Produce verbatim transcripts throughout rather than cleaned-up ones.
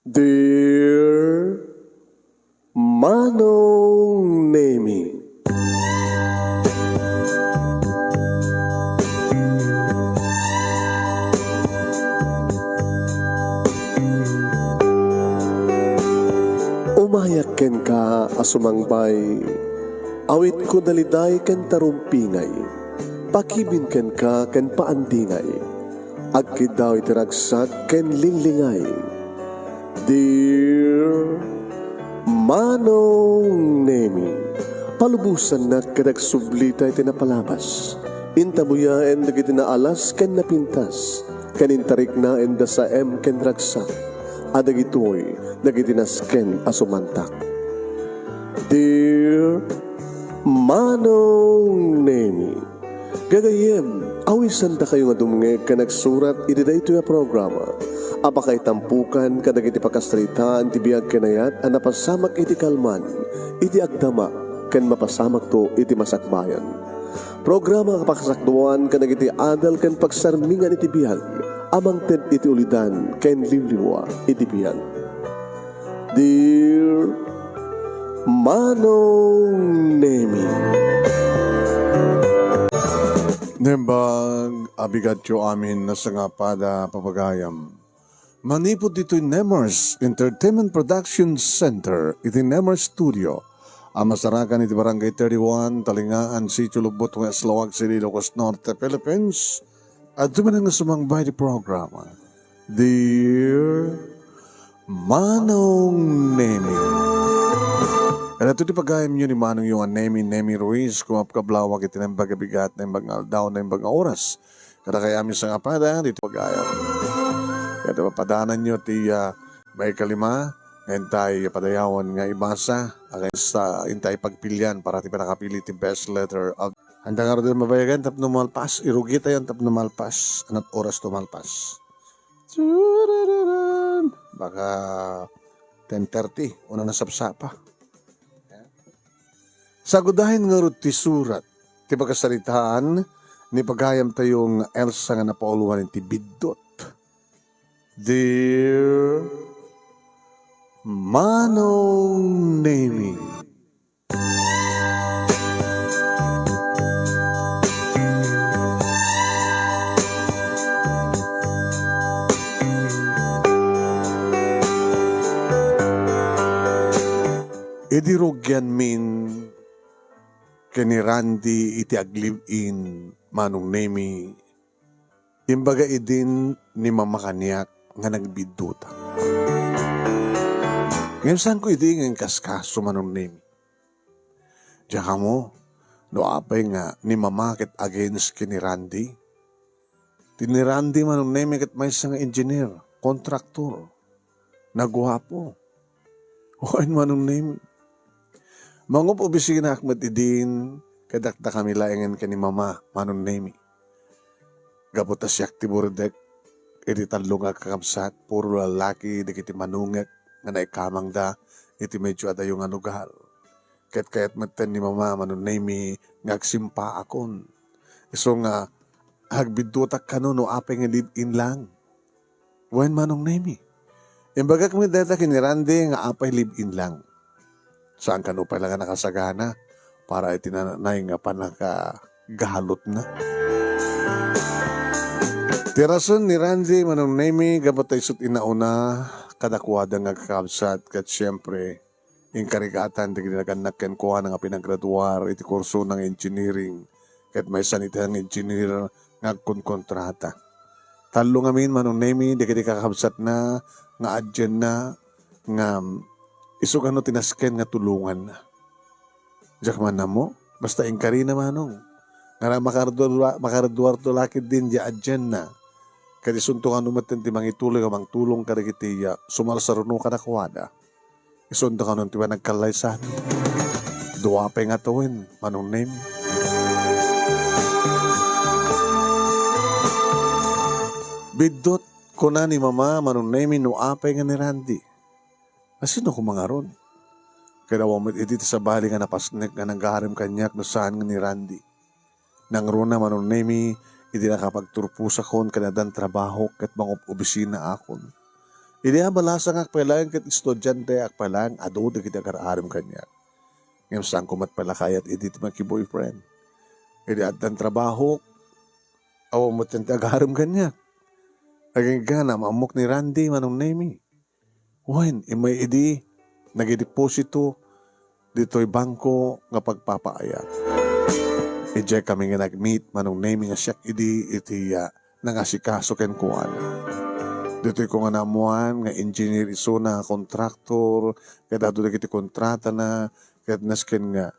Dear Manong Nemi. Umayak kenka a sumangbay, awitko daliday ken tarumpingay, pakibin kenka ken paandingay, agkiddaw iti ragsak ken linglingay. Dear Manong Nemi, palubosannak ket agsublita iti napalabas. Intabuyaen dagiti naalas ken napintas, ken intariknaen da saem ken ragsak, a dagitoy dagiti nasken a sumantak. Dear Manong Nemi, gagayyem, awisandakayo nga dumngeg ken agsurat iti daytoy a programa a pakaitampokan kadagiti pakasaritaan ti biag ken ayat a napasamak iti kalman, iti agdama, ken mapasamakto iti masakbayan. Programa a pakasakduan kadagiti adal ken pagsarmingan iti biag a mangted iti ulidan ken liwliwa iti biag. Dear Manong Nemi. Nembag, abigatyo amin a sangapada, papagayam. Manipud ditoy Nemers Entertainment Production Center, iti Nemers Studio, a masarakan iti Barangay thirty-one, Talingaan, Sitio Lugbot, West Laoag City, Ilocos Norte, Philippines. Adtoy manen nga sumangbay iti programa, Dear Manong Nemi. Ania ti pagayamyo ni Manongyo a Nemi, Nemi Ruiz, kumapkablawak iti naimbag a bigat, naimbag nga aldaw, naimbag nga oras. Kadakayo amin a sangapada, ditoy pagayam. Ket papadananyo ti, ah, maikalima, nga intay padayawan nga ibasa, against, ah, intay pagpilian para ti pannakapili ti best letter of. Ania ngarud ti mabayagan tapno malpas, irugitayon tapno malpas. Anat oras to malpas? Turururun. Baka ten thirty, una na sapsapa. Sagudayen ngarud ti surat ti pakasaritaan ni pagayamtayo nga Elsa nga napauluan iti biddut. Dear Manong Nemi. Idi rugianmin ken ni Randy iti aglive-in, Manong Nemi, imbaga idin ni Mama kaniak nga nagbiddutak. Ngem saanko idi nga inkaskaso, Manong Nemi. Diak ammo no apay nga ni Mama ket against ken ni Randy. Ti ni Randy, Manong Nemi, ket maysa nga engineer, kontraktor. Naguapo. Wen, Manong Nemi. Mangup-obisinak met idin, ket dakdakami laengen ken ni Mama, Manong Nemi. Gapu ta siak ti burdek iti tallo nga kakabsat, puro lallaki dagiti manungek nga naikamangda iti medyo adayo nga lugar. Ket kayat metten ni Mama, Manong Nemi, nga agsimpaakon. Isu nga agbiddutak kano no apay nga live-in lang. Wen, Manong Nemi. Imbagak met dayta ken ni Randy nga apay live-in lang. Saan kano pay la nga nakasagana para iti nanay nga pannakagalutna. Ti rason ni Randy, Manong Nemi, gapu ta isut' inauna kadakuada nga kakabsat, ket siempre, inkarigatan dagiti nagannak kenkuana nga pinagraduar iti kursona nga engineering, ket maysa iti nga engineer nga agkonkontrata. Tallo ngamin, Manong Nemi, dagiti kakabsatna nga adianna nga isu kano ti nasken nga tulonganna. Diak man ammo, basta inkarina, Manong. Ngara makaruar-, makaruarto la ketdin diay adianna. Ket isunto kano metten ti mangituloy nga mangtulong kadagiti, ah, sumarsaruno kadakuada. Isunto kanon ti panagkallaysami. Dua pay nga tawen, Manong Nemi. Biddut, kuna ni Mama, Manong Nemi, no apay nga ni Randy. Asino koma ngarud? Ket awan met idi ti sabali nga napasnek nga nagarim kaniak no saan nga ni Randy. Nangruna, Manong Nemi, idi nakapagturposakon ken addan trabahok ket mangup-obisinaakon. Idi a balasangak pay laeng ket estudianteak pay laeng, adu dagiti agar-arem kaniak. Ngem saanko met pay la kayat idi ti maki-boyfriend. Idi addan trabahok, awan met ti agarem kaniak. Agingga, naam-ammok ni Randy, Manong Nemy. Wen, immay idi, nagideposito ditoy bangko nga pagpapaayat. Idiay kami nga nag-meet, Manong Nemy, nga siak idi iti, ah, nangasikaso kenkuana. Ditoy ko nga naammoan nga engineer isuna, kontraktor, ket adu dagiti kontratana, ket nasken nga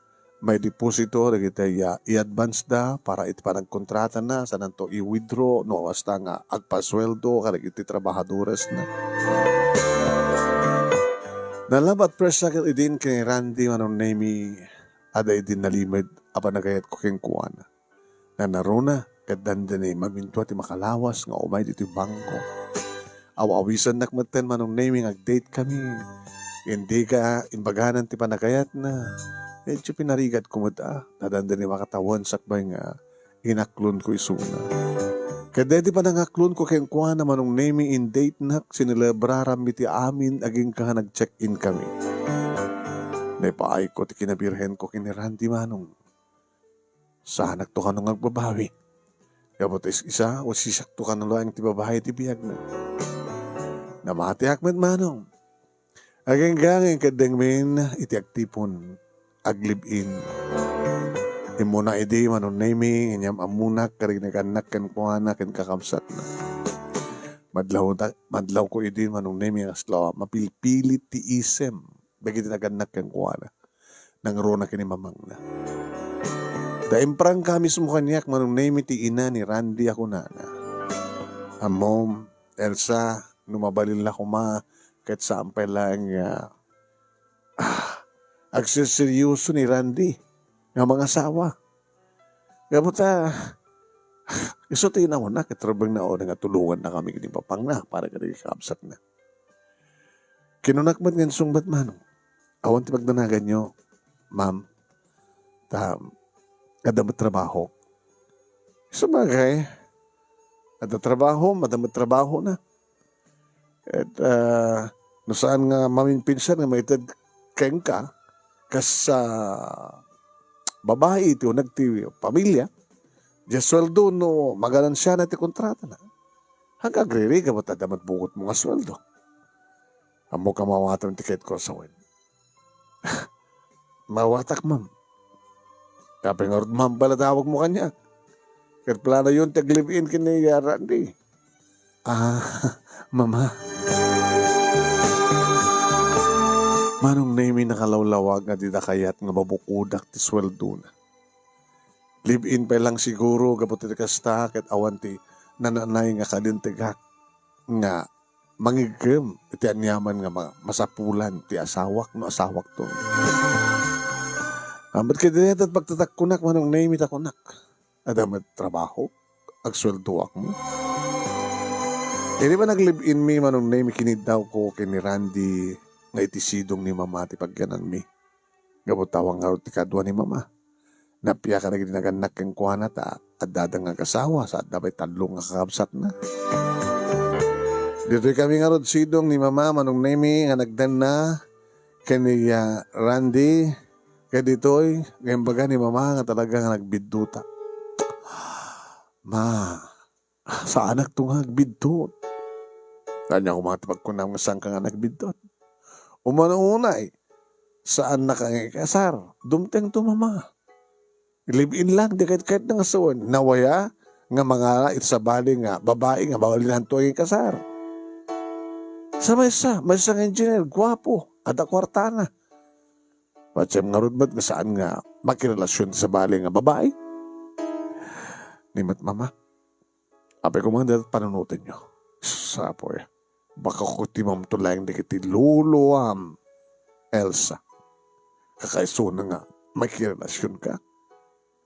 maideposito dagiti, ah, i-advance da para iti panagkontratana, sananto i-withdraw no basta nga agpasueldo kadagiti trabahadoresna. Nalabas press ket idin ken ni Randy, Manong Nemy, adda idin nalimed a panagayatko kenkuana. Nanaruna ket dandani mamindua ti makalawas nga umay ditoy bangko. Aw-awisannak metten, Manong Nemy, nga ag-date kami. Indi ka imbaganan ti panagayatna. Medyo pinarigatko met a, ta dandani makatawen sakbay nga inaklonko isuna. Ket daydi panangaklonko kenkuana, Manong Nemy, in-datenak, sinelebraranmi ti amin agingga nag-check-in kami. Naipaayko ti kinabirhenko ken ni Randy, Manong. Saanakto kano nga agbabawi. Gapu ta is-isa, o siakto kano laeng ti babai ti biagna. Namatiak met, Manong. Agingga nga inkeddengmin iti agtipon, ag-live-in. Immuna idi, Manong Nemy, nga inam-ammonak kadagiti nagannak kenkuana ken kakabsatna. Madlawta-, madlawko idi, Manong Nemy, nga kasla mapilpilit ti isem dagiti nagannak kenkuana. Nangruna ken ni mamangna. Ta imprangka mismo kaniak, Manong Nemy, ti ina ni Randy a kunana, "Ammom, Elsa, no mabalin la koma, ket saan pay laeng nga, ah, agserseryoso ni Randy nga mangasawa." Gapu ta, isu ti inauna ket rebbengna unay nga tulongannakami ken ni papangna para kadagiti kakabsatna. Kinunak met nga insungbat, Manong, "Awan ti pagdanaganyo, ma'am. Ta, adda met trabaho." Sabagay, adda trabaho, adda met trabahona. Et, ah, no saan nga maminpinsan nga maited kenka, kas, ah, babai ti uneg ti pamilia, diay sueldo no maganansiana ti kontratana. Agrigat met ta adda met bukotmo nga sueldo. Ammok a maawatam ti kayatko a sawen. Maawatak, ma'am. Apay ngarud, ma'am, pay la tawagmo kaniak? Ket planoyon ti ag-live-in ken ni Randy. Ah, mama. Manong Nemy, nakalawlawag nga dida kayat nga mabukodak ti sueldona. Live-in pay lang siguro gapu ti kasta ket awan ti nananay nga kalintegak nga mangigkem iti aniaman nga ma-, masapulan ti asawak no asawakto. Amet ket dayta ti pagtatakkonak, Manong Nemy, ta kunak, "Adda met trabaho, agsueldoak mo." Idi panag-live-in mi, Manong Nemy, kiniddawko ken ni Randy nga iti sidong ni mama ti pagyananmi. Gapu ta awan ngarud ti kadua ni mama. Napiak kadagiti nagannak kenkuana ta addada nga agasawa sa adda pay tallo nga kakabsatna. Ditoy kami ngarud sidong ni mama, Manong Nemy, nga nagdanna ken ni, ah, Randy. Ket ditoy nga imbaga ni mama nga talaga nga nagbiddota. "Ma, saanakto nga agbiddot." Ania koma ti pagkunam nga saanka nga nagbiddot? Umuna unay, saannaka nga ikasar. Dumtengto, mama. Live-in lang, di kayat-kayatna nga sawen. Nawaya nga mangala iti sabali nga babai nga mabalinanto nga ikasar. Sa maysa, maysa nga engineer, guapo, adda kuartana. Patiem ngarud met nga saan nga makirelasyon ti sabali nga babai. Ni met mama, apay koma dayta panunotenyo. Sapoy. Baka kutimamto laeng dagiti loloam, Elsa. Kakaisuna nga makirelasionka.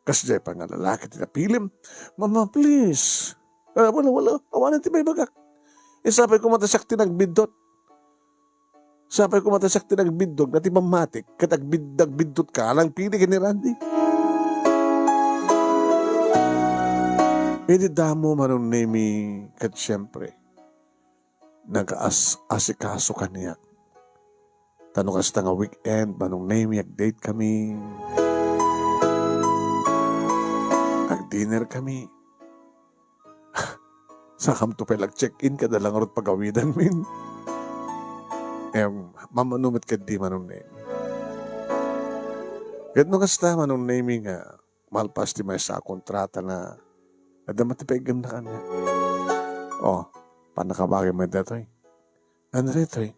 Kasdiay pay nga lalaki ti napilim. Mama, please. Ah, wala, wala. Awanen ti maibagak. Isapay koma ta siak ti nagbiddot. Sapay koma ta siak ti nagbiddot, nga ti pammatik, ket agbid-, nagbiddotka, nangpili ken ni Randy. Idi damo, Manong Nemy, ket siempre, nagaas-asikaso kaniak. Ta no kasta nga weekend, Manong Nemy, ag-date kami. Ag-dinner kami. Sakamto pay la ag-check-in, kada la ngarud pagawidanmin. Em, mamano met ketdi, Manong Nemy. Ket no kasta, Manong Nemy, nga malpas ti maysa a kontrata na, adda met ti paiggemna kaniak. Oh, pannakabagim met daytoy. Ano daytoy?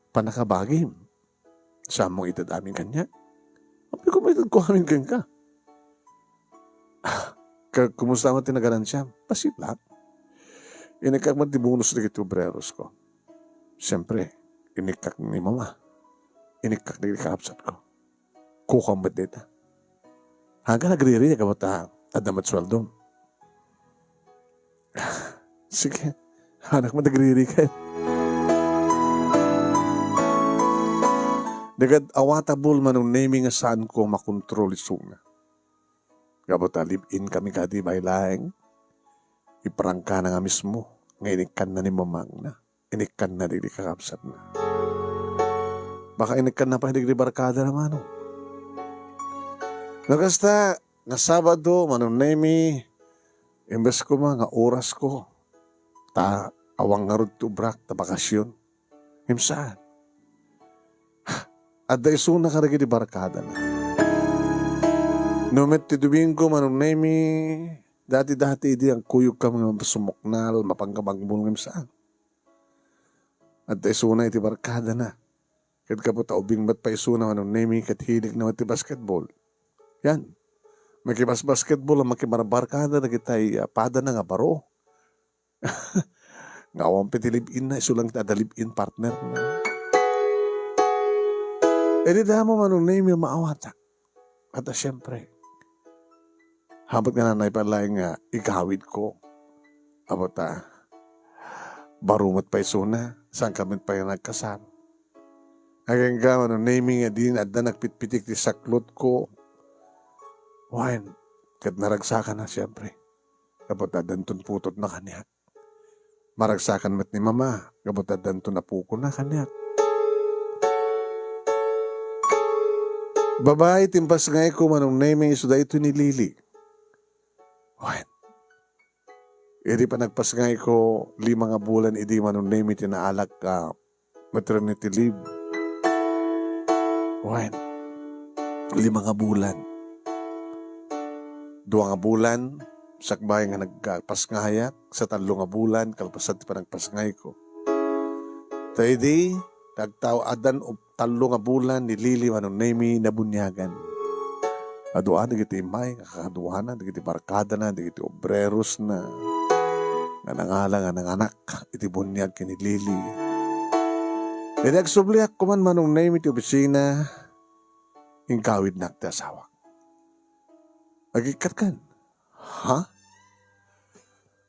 Pannakabagim. Saan mo ited amin kaniak? Apay ko maitedko amin kenka. Ka-, kumusta met ti nagaransiam? Bassit laeng. Inikkak met ti bonus dagiti obreros ko. Siyempre, inikkak ni mama. Inikkak dagiti kakabsat ko. Kukam met dayta. Hanggan agriri, gapu ta adda met sueldom. Sige, anak met agriri ket. Dagad awata bul Manong Nemy nga saanko makontrol isuna. Gapu ta live-in kami kadi baybay laeng. Iprangkana nga mismo nga inikkanna ni mamangna. Inikkanna dagiti kakabsatna. Baka inikkanna pay dagiti barkadana, Manong. No kasta, nga Sabado, Manong Nemy, imbes koma nga orasko, ta awan ngarud ti obrak, ta bakasion. Ngem saan. Adda isuna kadagiti barkadana. No met ti Domingo, Manong Nemy, dati-dati idi agkuyogkami nga masumuknal, mapangkabakbol ngem saan. Adda isuna iti barkadana. Ket gapu ta ubing met pay isuna Manong Nemy ket hiligna met ti basketball. Yan. Makibas-basketball a makibarbarkada dagitay, ah, padana nga baro. Nga awan pay ti live-inna, isu lang ti adda live-in partner. Idi damo Manong Nemy a maawatak. Ket siempre, hamat nga nanay pay laeng nga igawidko. Apo ta, baro met pay isuna, saan ka met pay nagkasar. Agingga, Manong Nemy, nga din adda nagpitpitik ti saklotko. Wen, ket naragsakanna, siempre. Apo ta, addanton putotna kaniak. Maragsakan met ni Mama, gapu ta addanto napukona kaniak. Babai ti impasngayko, Manong Nemy, isu daytoy ni Lily. Wen. Idi panagpasngayko, lima nga bulan idi, Manong Nemy, ti naalak a maternity leave. Wen, lima nga bulan. Dua nga bulan, sakbay nga nagpasngayak, sa tallo nga bulan, kalpasan ti panagpasngayko. Ta idi, nagtaw-, addan up-, tallo nga bulan ni Lily Manong Nemy nabuniagan. Adu a dagiti immay nga kakaduana, dagiti barkadana, dagiti obreros na, nga nangala nga nanganak iti buniag ken ni Lily. Idi agsubliak koman Manong Nemy ti opisina, ingkawidnak ti asawak. Agikkat kan? Ha?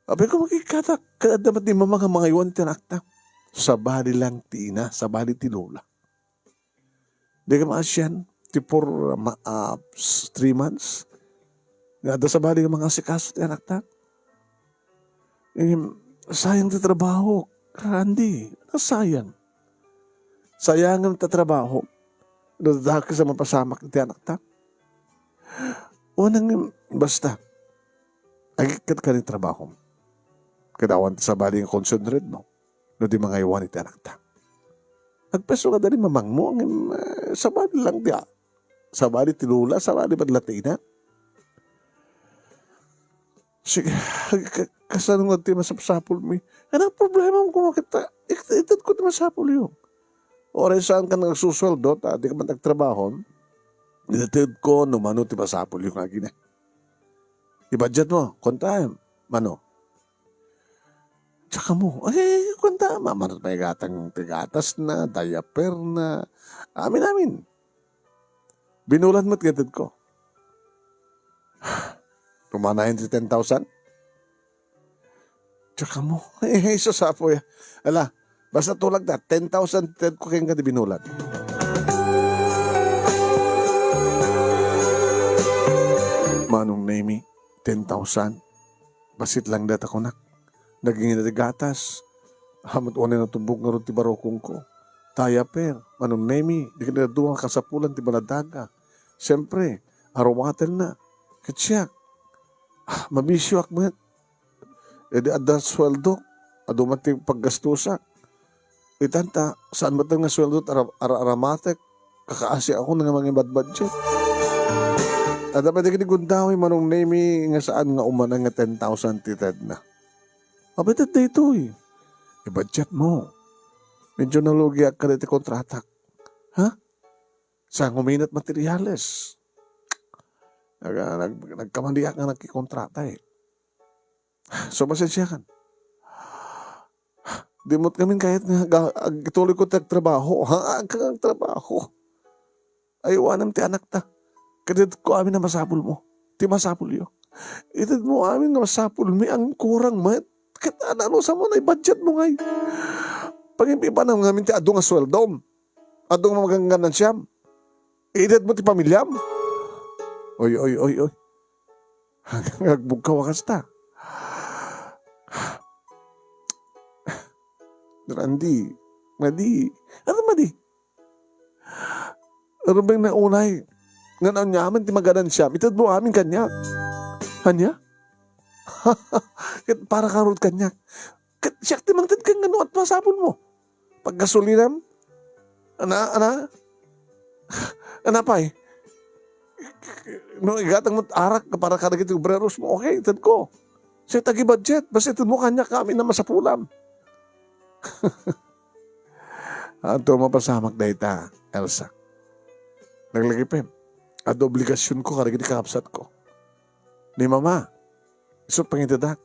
Apay ko makikkatak, ket adda met ni Mama nga mangaywan ti anakta. Sabali lang ti ina, sabali ti lola. Di ka maasian, ti four, ma-, ah, s-, three months. Nga adda sabali nga mangasikaso ti anakta. Em, sayang ti trabaho, Randy. Nasayang. Sayangem ti trabaho. No dakes a mapasamak iti anakta. Unang, basta, agikkat ka ni trabaho. Kadawan ti sabali nga concern red mo. No di mangaywan iti anakta. Agpeso nga dali mamangmo, ngem, eh, sabali lang di, ah. Sabali ti lola, sabali met la ti ina. Sige, ka-, kasano nga ti masapsapulmi? Anong problema mo kung makita? Ik-, itedko ti masapulyo. Oray saan ka nagsusueldo, ta di ka man agtrabaho. Itedko no mano ti masapulyo nga agina. I-budget mo, kontaem, mano? Tsaka mo, eh, konta, ma-, mano pay gatang ti gatas na, diaper na, amin-amin. Binulan met nga itedko. Tumanayan ti ten thousand? Tsaka mo, eh, sasapo ya. Ala, basta tulag na, ten thousand itedko kenka ti binulan. Manong Nemy, ten thousand. Bassit lang data kunak. Naging ina ti gatas. Amet unay natubbog ngarud ti barukongko. Diaper, Manong Nemi, dagiti dadduma kasapulan ti baladaga. Siempre, arumatenna. Ket siak, ah, mabisioak met. Idi adda sueldok, adu met ti paggastusak. Itan ta, saan met nga sueldo ti ara-, ara-, aramatek, kakaasiak nga mangibadbadget. Adda pay dagiti gundaway Manong Nemi nga saan nga umuna nga ten thousand ti tedna. Apay ket daytoy? I-budget mo. Medyo nalugiak kadagiti kontratak. Ha? Saan nga uminat materyales? Nag-, nag-, nagkamaliak nga nakikontrata, eh. So, pasensiakan. Di met ngamin kayat nga aga-, agtuloy ko ti agtrabaho. Ha? Agtrabaho. Ayaw amin ti anakta. Ket itedko amin a masapulmo. Ti masapulyo. Itedmo amin nga masapulmi, agkurang met. Ket ano, sa mo na i-budget mo ngay. Pagimpipanam ngamin ti adu nga sueldom. Adu nga magangganansiyam. Itedmo ti pamiliam. Oy, oy, oy, oy. Agbugkaw a kasta. Randy, madi. Ano madi? Rumbeng na unay. Nga aniaman ti maganansiam. Itedmo amin kaniak. Ania? Ket para karud kaniak. Ket siak ti mangted ken ngano at masapul mo? Paggasolinam? Ana, ana? Ana pay? No, igatang mo arak para kadagiti obreros mo, okay, ited ko. Sa tagi budget, basta ited mo kaniak amin a masapulam. Anto mapasamak dayta, Elsa? Naglagipem. Adda obligasyonko kadagiti kakabsatko. Ni Mama, isu pangitedak.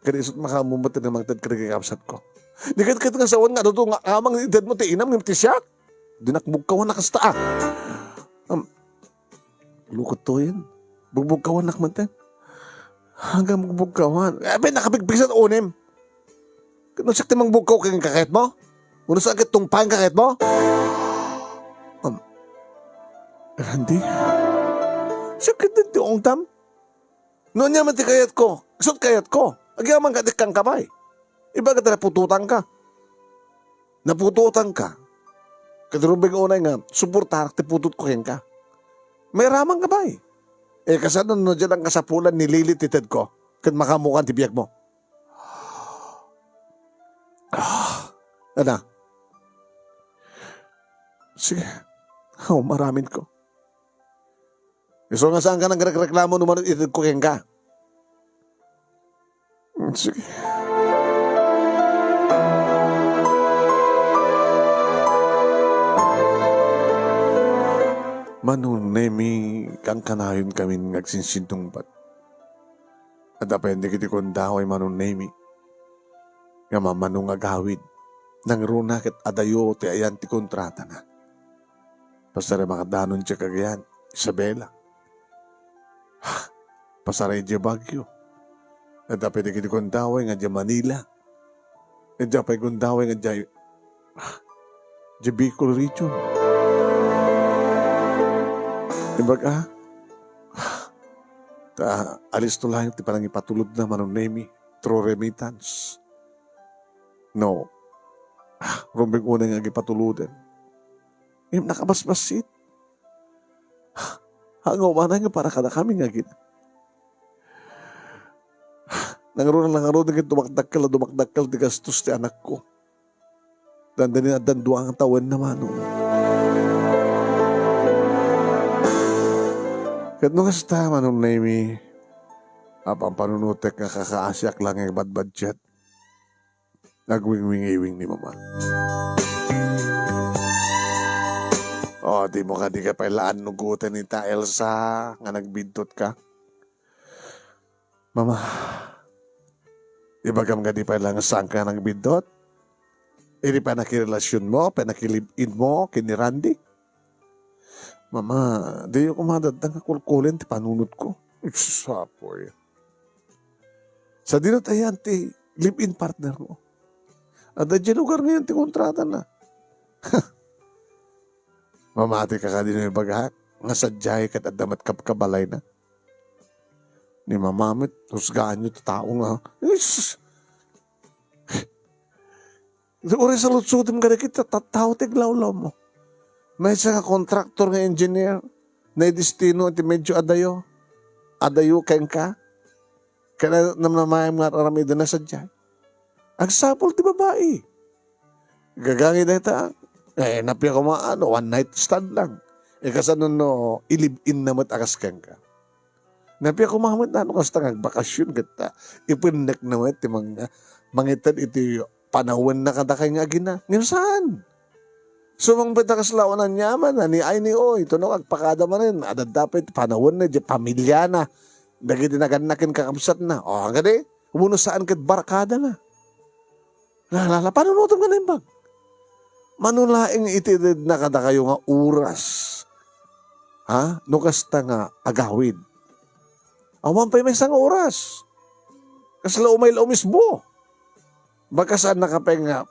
Kadi isut makaammo met ti mangted kadagiti kakabsatko. Di ket, ket nga sawen nga adu nga amang itedmo ti inam ngem ti siak. Dinak bugkawan a kasta, ah. Am, lukot to yan. Bugbugkawanak met, eh. Hanggang magbugkawan. Eh, ben, nakapigpigsan unim. No siak ti mangbugkaw ken kakayatmo? Wenno saan ket tungpaen kakayatmo? Um, Randy? Siak ket ti ungtam? No ania man ti kayatko, isut kayatko. Agyaman ka, dikkan ka pay. Ibaga ta naputotan ka. Naputotan ka. Ket rumbeng unay nga, suportarak ti putotko kenka. Mairaman ka pay. Eh, kasano no diay lang kasapulan ni Lily ti tedko? Ket makaammokan ti biagmo. Ah, ana? Sige. Aw, maramin ko. Isu nga saan ka nagreklamo no manong itedko kenka? Mm, sige. Manong Nemi, kankanayon kamin nga agsinsintungbat. Adda pay dagiti kundaway Manong Nemi nga mamano nga agawid. Nangruna ket adayo ti ayan ti kontratana. Pasaray makadanon ti kagayan, Isabela. Pasaray idiay Baguio. Adda pay dagiti gundaway nga idiay Manila. Adda pay gundaway nga idiay, idiay Bicol region. Imbag, ah, ta, alisto laeng ti panangipatulodna Manong Nemi through remittance. No, ah, rumbeng unay nga agipatuloden. Ngem nakabasbassit. Haan nga umanay nga para kadakami nga agina. Nangruna la ngaruden ket dumakdakkel a dumakdakkel ti gastos ti anakko. Dandani addan dua nga tawenna, Manong. Ket no kasta, Manong Nemi, apan panunotek nga kakaasiak la nga ibadbadget. Nagwingwingiwing ni Mama. O, di mo kadi ka pay la annugoten ita, Elsa, nga nagbiddot ka? Mama, ibagam nga di pay la nga saan ka nagbiddot? Idi pay nakirelasion mo, pay nakilive-in mo ken ni Randy? Mama, diyo koma dadda nga kulkulen ti panunot ko. Sapoy. Sadino ta yan ti live-in partner mo? Adda diay lugar ngayon ti kontratana. Mamati ka kadi no ibagak nga sadiay ket adda met kabkabalayna. Ni Mama met, husgaanyo ti tao nga, is! Uray saludsodem kadagiti tattao ti aglawlawmo. Maysa nga kontraktor nga engineer, naidestino iti medyo adayo, adayo kenka, ken namnamayam nga ar-aramidenda sadiay. Agsapul ti babai. Gagangay dayta, eh, napia koma, ano, one night stand lang. Eh, kasano no, i-live-in na met a kas kenka? Napia koma met, ano, kasta nga agbakasyon ket, ah, ipennekna met ti mang-, mangited iti panawenna kadakay nga agina. Ngem saan? Sumangpet a kasla, awan aniaman, ni ay ni oy, ito no, agpakada manen, adda pay ti panawenna, di pamilyana, dagiti naganna ken kakabsatna. O, kadi, wenno saan ket barkadana. Nalala, panunotem nga naimbag. Mano laeng iti itedna kadakayo nga oras, ha? No kasta nga agawid. Awan pay maysa nga oras. Kasla umay la umisbo. Baka saan na ka pay nga,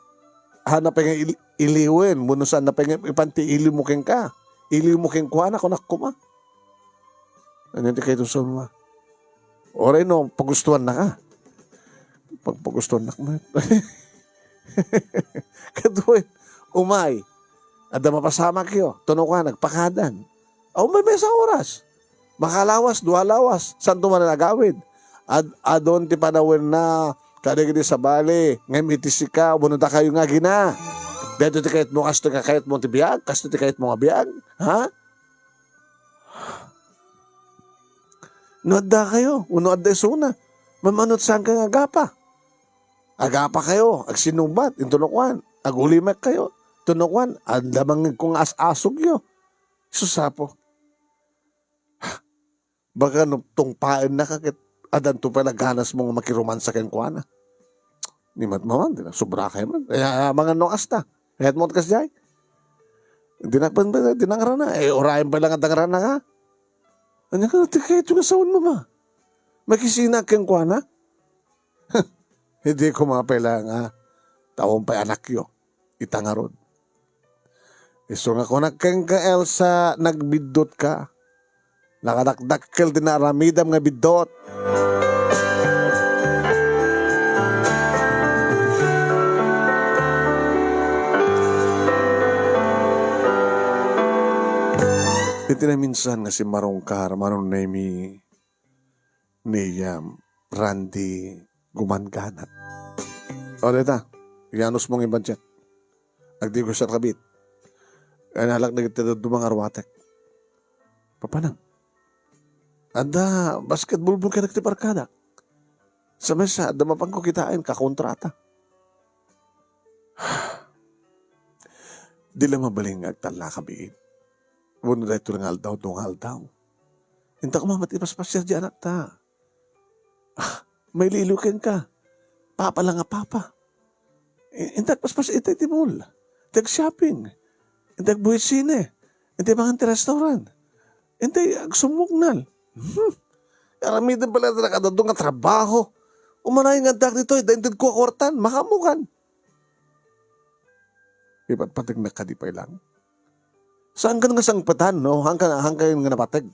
hana pay nga il-, iliwen, wenno saan na pay nga ipan ti iliwmo kenka. Iliwmo kenkuana, kunak koma. Ania ti kayatmo, saan ma? Uray no, pagustuannaka. Pagpagustuannak met. Kaduay, umay. Adda mapasamakyo. Tuno ka, nagpakadan. Awan pay maysa oras. Makalawas, dua lawas. Saan to man agawid? Ad-, adun ti panawenna kadagiti sabali. Ngem iti sika, wenno dakayo nga agina. Daytoy ti kayatmo, kasto nga kayatmo ti biag? Kasto ti kayatmo nga biag? Ha? No adda kayo, wenno adda isuna, mamano ti saan kayo nga agapa? Agapa kayo, agsinubat, inton no kuan, agulimek kayo, inton no kuan, adda mangngegko nga as-asugyo. Sus, Apo. Baka no tungpaenna ka ket addanto pay la ganasmo nga makiromansa kenkuana. Ni mat-, maman, di na, sobra kayo man. Kaya, ah, mangan no kasta. Kayat mo kasdiay? Di na, di na ngarana. Eh, urayan pa lang ang dangrana ka. Anya ka, ti kayat yung asawan mo ba? Makisina kenkuana? Hindi ko mapela nga taon pa'y anakyo. Ita ngarud. Isu nga kunak kenka, Elsa, nagbiddut ka. Nakadakdakkel ti naaramidam nga biddut. Iti naminsan nga simmarungkar, Manong Nemi, ni, um, Randy Gumanganat. O, dayta, iyanusmo nga budget. Agdigo sa kabit. Analak dagiti dadduma nga arwatek. Papanang. Adda basketball ball kadagiti barkadak. Sa mesa, adda mapanko kitaen, kakontrata. Di la mabalin nga agtallaka biit. Wenno daytoy nga aldaw, dua nga aldaw. Inta koma met ipaspasiar di anakta. Ah, mailiw kenka. Papa la nga papa. I-, inta agpaspas ita iti mall. Inta ag-shopping. Inta agbuhi sine. Inta mangan ti restaurant. Inta agsumuknal. Hmm. Aramiden pala iti nakadaddo nga trabaho. Umanay nga addak ditoy, da intedko a kuartan, makaammokan. Ipatpategnak kadi pay lang. Saan ka nga sangpetan, no? Hangka, hangka nga napateg.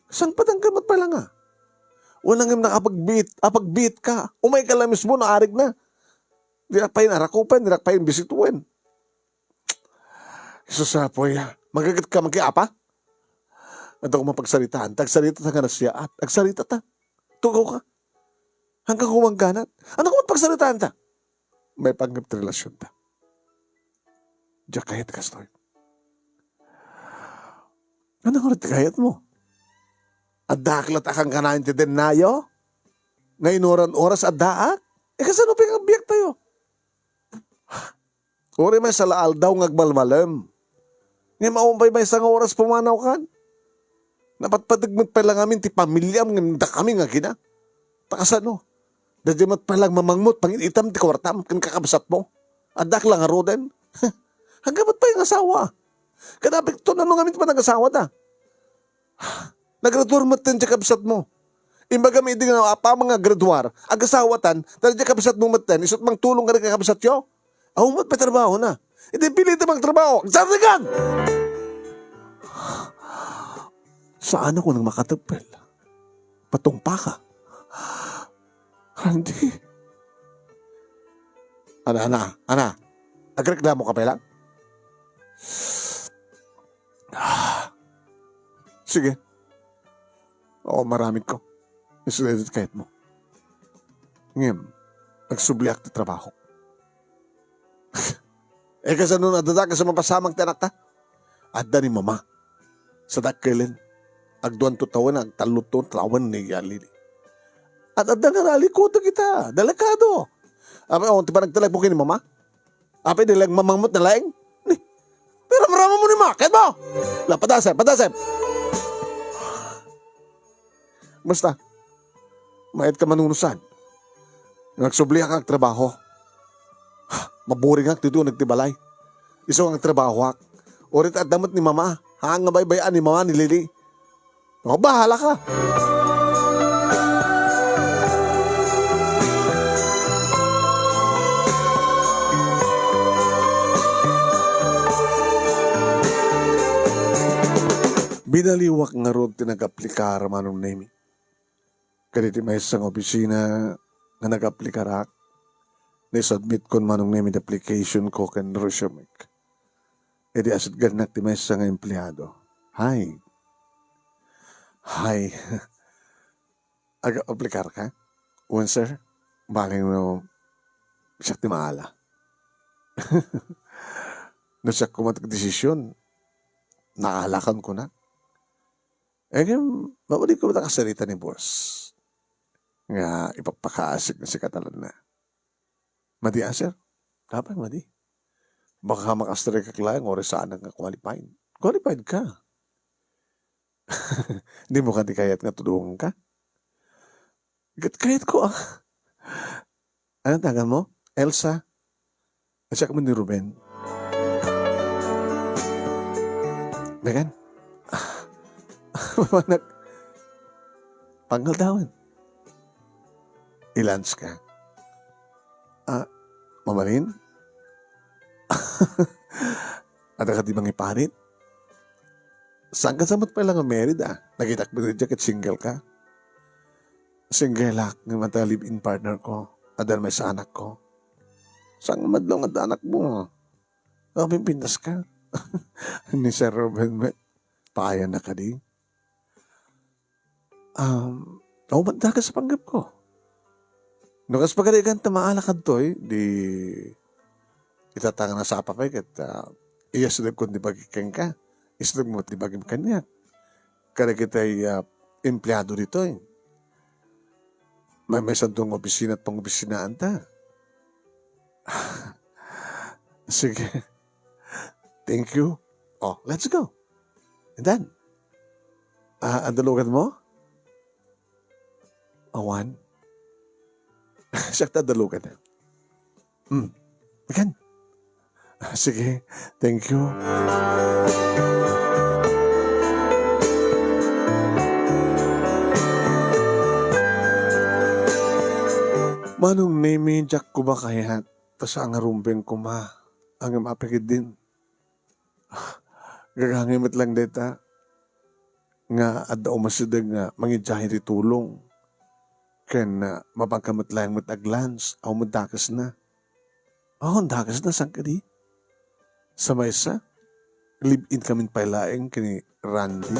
Sangpetan ka met pay lang, ah. Wala nga nakapagbiit, apagbiit ka. Umay ka lang mismo, naarig na. Di na pay narakupan, di na pay bisituen. Isusapoy, ah. Magaget ka, magkiapa? Adda ko mapagsaritaan. Tagsarita ta nga nasiyaat. Agsarita ta. Tugaw ka. Hanggang kumangganat. Ano ko mapagsaritaan ta? May panggap ti relasyon ta. Diak kayat kastoy. Ano nga ti kayat mo? Addaak la't akang kanayon ti dennayo? Nga inuran oras addaak? E, kasano pay nga agbiag tayo? Uray maysa la aldaw nga agmalmalem. Ngem awan pay maysa nga oras pumanaw kan. Napatpateg met pay la ngamin ti pamiliam ngem dakami nga agina. Ta kasano? Daydiay met pay la mamangmot, pangin-itam ti kuartam ken kakabsatmo. Addaak la ngaruden. Hanggang met pay nga asawa. Kadapit to, nano ngamin ti panag-asawa ta? Nagraduar metten ti kabsatmo. Imbagam idi nga apaman nga graduar, agasawatan, ta diay kabsatmo metten, isu't mangtulong kadi kakabsatyo? Awan met pay trabahona. Idi pilitem nga agtrabaho, agsarigag! Saan ako nang makatepel? Patungpaka. Randy, Ana, ana, ana. Agreklamo ka pay lang? Ah, sige. Oo, maramid ko. Isu daytoy kayatmo. Ngem, agsubliak ti trabaho. Eh, kasano no adda dakes a mapasamak ti anakta? Adda ni mama. Sa dakkelen, agduanto tawen, agtalloto tawen ni Lily. At adda nga nalikutek ita, delikado. Apay, oh, ti panagtalekmo ken ni mama? Apay, di lang mamangmot na laeng? Ni, pero marama mo ni ma, ket mo! La, padasem, padasem! Basta, mayat ka manunusan. Nagsubliak nga agtrabaho. Maburingak ditoy uneg ti balay. Isu nga agtrabahoak. Uray ta adda met ni mama. Haan nga baybay-an ni mama ni Lily. O, bahala ka. Binaliwak ngarud ti nag-aplikar, Manong Nemi. Kadagiti maysa nga opisina nga nag-aplikarak, naisubmitkon, Manong Nemi, ti application ko ken resume. Idi asitgannak ti maysa nga empleado. Hi. Hi. Aga-aplikar ka? Wen, sir. Bale no siak ti maala. No siak koma ti agdesisyon, naalakan ko na. Eh, ngem, mabalin ko met a kasarita ni boss nga ipapakaasik na si Catalina. Madi a, sir? Apay, madi. Baka makastrekak laeng, uray saanak nga qualified. Qualified ka. Dimo kadi kayat nga tulongan ka? Ket kayat ko, ah. Ano tagan mo? Elsa? Siak man ni Ruben. Megan? Manak. Pangaldawan. I-lunch ka. Ah, mabalin? Adda ka di mangiparit? Saan ka sa met pay lang nga married, ah? Nakitak met idiay ket single ka. Single ak, ngem adda live-in partner ko. Adda maysa anak ko. Saan nga madlaw nga adda anak mo? Apimpintas ka. Ni Sir Ruben met. Paayana kadi. Um, o, madakes a panggep ko. No kas pagarigan ta maala kadtoy, di ita ta nga nasapa pay ket, ah, iyasudegkon ti bagi kenka. Isudegmo ti bagim kaniak. Kadagitay, ah, empleado ditoy. Maymaysanto nga opisina at pangopisinaan ta. Sige. Thank you. Oh, let's go. And then, ah, adda lugan mo? Awan. Siak ta adda lugan. Hmm. Again. Ah, sige. Thank you. Manong Nemi, diak koma kayat. Ta saan nga Ruben koma. Ngem apay ketdin. Gagangay met lang dayta nga adda umasideg nga mangidiay iti tulong. Ken, ah, mapanka met laeng met ag-lunch, awan met dakesna. Awan dakesna, saan kadi? Sa maysa, live-in kamin pay laeng ken ni Randy.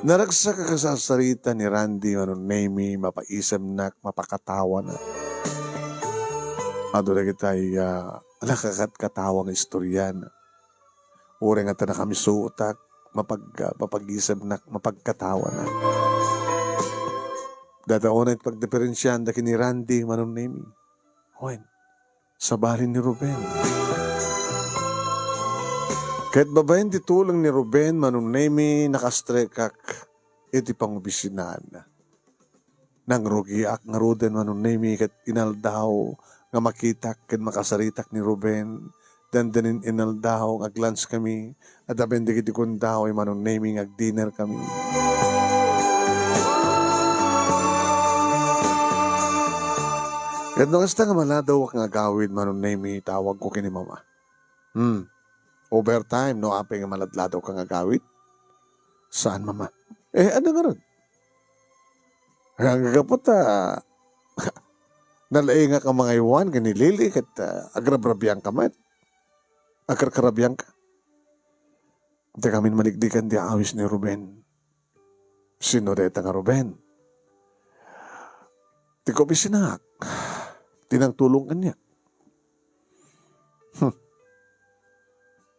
Naragsak a kasarsarita ni Randy, Manong Nemi, mapaisemnak, mapakatawanak. Adu dagitay, ah, nakakatkatawa nga istoriana. Uray nga ta nakamisuotak, mapag-, ah, mapag-isemnak, mapagkatawanak. Dayta unay ti pagdiferensiaanda ken ni Randy, Manong Nemi. Wen, sabali ni Ruben. Ket babaen ti tulong ni Ruben, Manong Nemi, nakastrekak iti pangopisinaan. Nangrugiak ngaruden, Manong Nemi, ket inaldaw nga makitak ken makasaritak ni Ruben. Dandani inaldaw nga ag-lunch kami. Adda pay dagiti kundaw, Manong Nemi, nga ag-dinner kami. Ket no kasta nga maladawak nga agawid, Manong Nemi, tawagko ken ni Mama. Hmm. Overtime, no? Apay nga maladladaw ka nga agawid? Saan, Mama? Eh, adu ngarud? Anggapo ta Nalaingak a mangaywan ken ni Lily ket, ah, agrabrabiangka met. Akarkarabiangka. Dikami maliklikan ti awis ni Ruben. Sino dayta nga Ruben? Ti kaobisinak. Ti nangtulong kaniak. Hmm.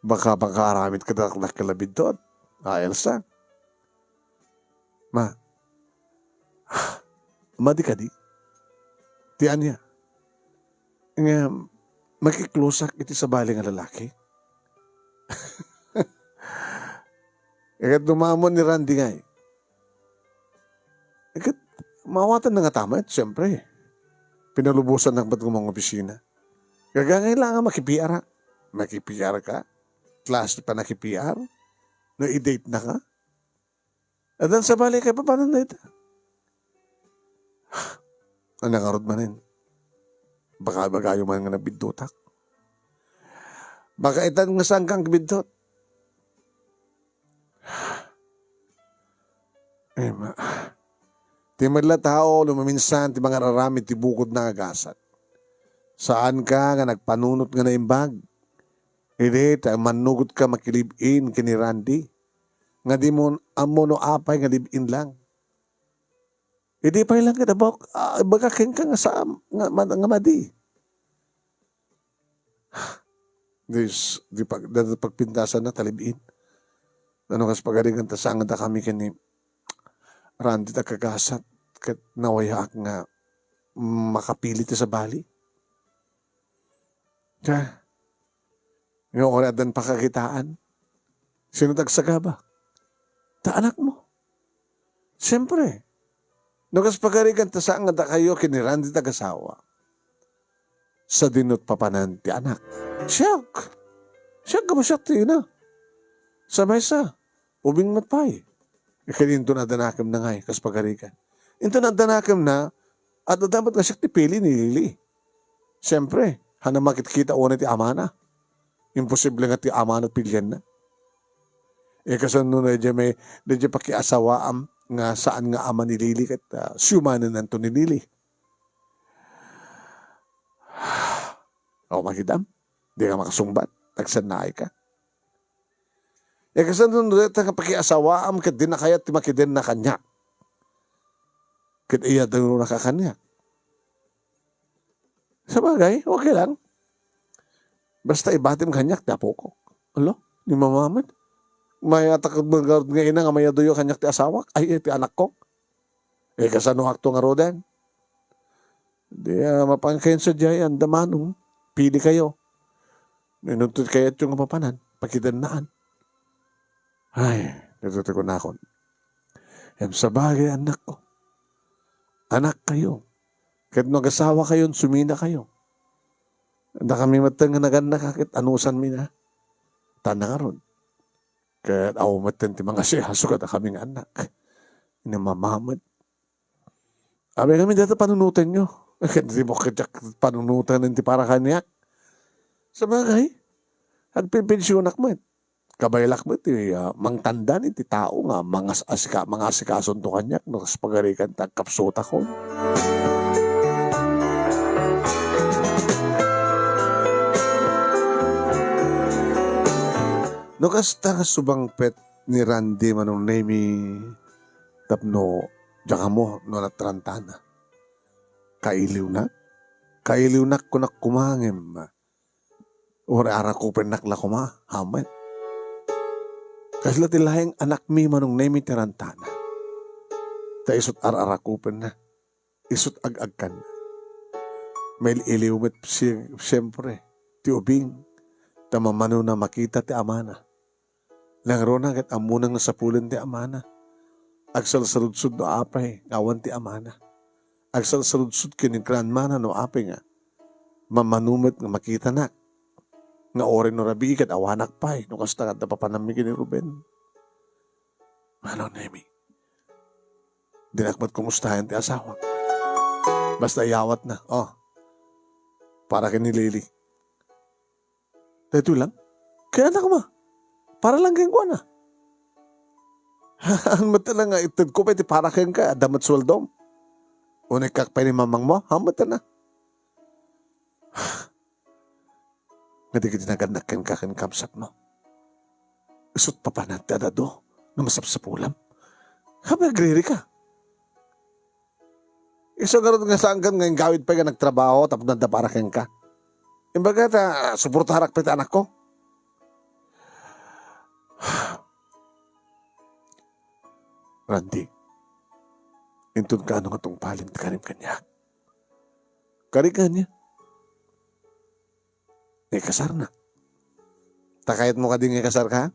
Baka, baka aramid kadakdak ken la biddut, a Elsa. Ma, madi kadi? Ti ania? Nga, makiklosak iti sabali nga lalaki? Ket dumaman ni Randy ngay. Ket maawatanna ngata met, siyempre. Pinalubosannak met nga mangopisina. Gagangay la nga maki-P R, ha? Maki-P R ka? Klase ti panaki-P R? No i-date na ka? Addan sabali kay papanan dayta. Ania ngarud manen? Baka ibagayo man nga nabiddutak. Baka itan nga saan kang biddut. Ay, ma. Ti met la tao, lumaminsan ti mangararamid ti bukodna nga gasat. Saanka nga nagpanunot nga naimbag. Idi ta mannugotka makilive-in ken ni Randy, nga dimo ammo no apay nga live-in lang. Idi pay lang ket, abak, ah, ibaga kenka nga saan, nga, nga madi. Dis, di pag-, da-, pagpintasanna ta live-in. Ano kas pagarigan ta saan nga dakami ken ni Randy ta kagasat ket nawayaak nga makapili ti sabali. Ka, nga uray addan pakakitaan. Sino ti agsagaba? Ta anakmo. Siyempre. No kas pagarigan ta saan nga dakayo ken ni Randy ti agasawa. Sadino ti papanan ti anak? Siak. Siak, gabus siak ti ina. Sa maysa, ubing met pay. Ket inton addanakemna ngay, kas pagarigan. Inton addanakemna, adda met nga siak ti pili ni Lily. Siyempre, haan a makitkita unay ti amana. Imposible nga ti amana ti pilianna. E, kasano no daydiay may, daydiay pakiasawaam nga saan nga ama ni Lily ket, ah, siumanennanto ni Lily. O, makitam? Dika makasungbat. Nagsannaay ka. E, kasano no dayta nga pakiasawaam ket dina kayat ti makidenna kaniak? Ket iyadunaka kaniak. Sabagay, okay lang. Basta ibatim kaniak ti apok. Alo, ni Mama met. Mayatak ngarud nga ina nga mayaduyo kaniak ti asawak, ay, ti anakko. E, kasanoakto ngaruden? Di, ah, mapankayon sadiay, anda manong. Pili kayo. Inuntot kayatyo nga papanan, pakidennaan. Ay, daytoy ti kunakon. Em, sabagay, annakko. Anak kayo. Ket no agasawa kayon, sumina kayo. Dakami met nga nagannaka, ket anusanmi na. Ta ngarud. Ket awan met ti mangasiaso kadakami nga annak. Ni Mama met. Abay kami, dayta panunotenyo. Ket di mo kadiak panunoten ti para kaniak. Sabagay, agpinpensionak met. Kabaelak met ti, ah, mangtandan iti tao nga mangas-, asika-, mangasikasonto kaniak no kas pagarigan ta agkapsutakon. No kasta nga subangpet ni Randy, Manong Nemy, tapno diak ammo no natarantana. Kailiwnak? Kailiwnak kunak koma ngem uray arakupennak la koma, amen. Kasla ti laeng anakmi, Manong Nemy, ti tarantana. Ta isut' ar-arakupenna. Isut' ag-agkanna. Mail-iliw met si-, siempre, ti ubing, ta mammanona makita ti amana. Nangruna ket ammona nga sapulen ti amana. Agsalsaludsod no apay nga awan ti amana. Agsalsaludsod ken ni grandmana no apay nga mamano met nga makitanak. Nga uray no rabii ket awanak pay no kasta nga adda papananmi ken ni Ruben. Manong Nemy. Dinak met kumustaen ti asawak. Basta iyawatna. Oh. Para ken ni Lily. Daytoy lang? Kay anak ma. Para lang kenkuana. Haan met lang nga itedko pay ti para kenka, adda met sueldom. Unekkak pay ni mamangmo, hamet na. Nga dagiti nagannak kenka ken kabsatmo, isut' papanag ti ad-adu no masapsapulam. Happy agririka. Isu ngarud nga saankan nga inggawid pay nga nagtrabaho tapno adda para kenka. Imbaga ta suportarak pay ti anakko. Randy, inton kaano nga tungpalem ti karim kaniak. Karik ania? Nga ikasarna. Ta kayatmo kadi nga ikasarka?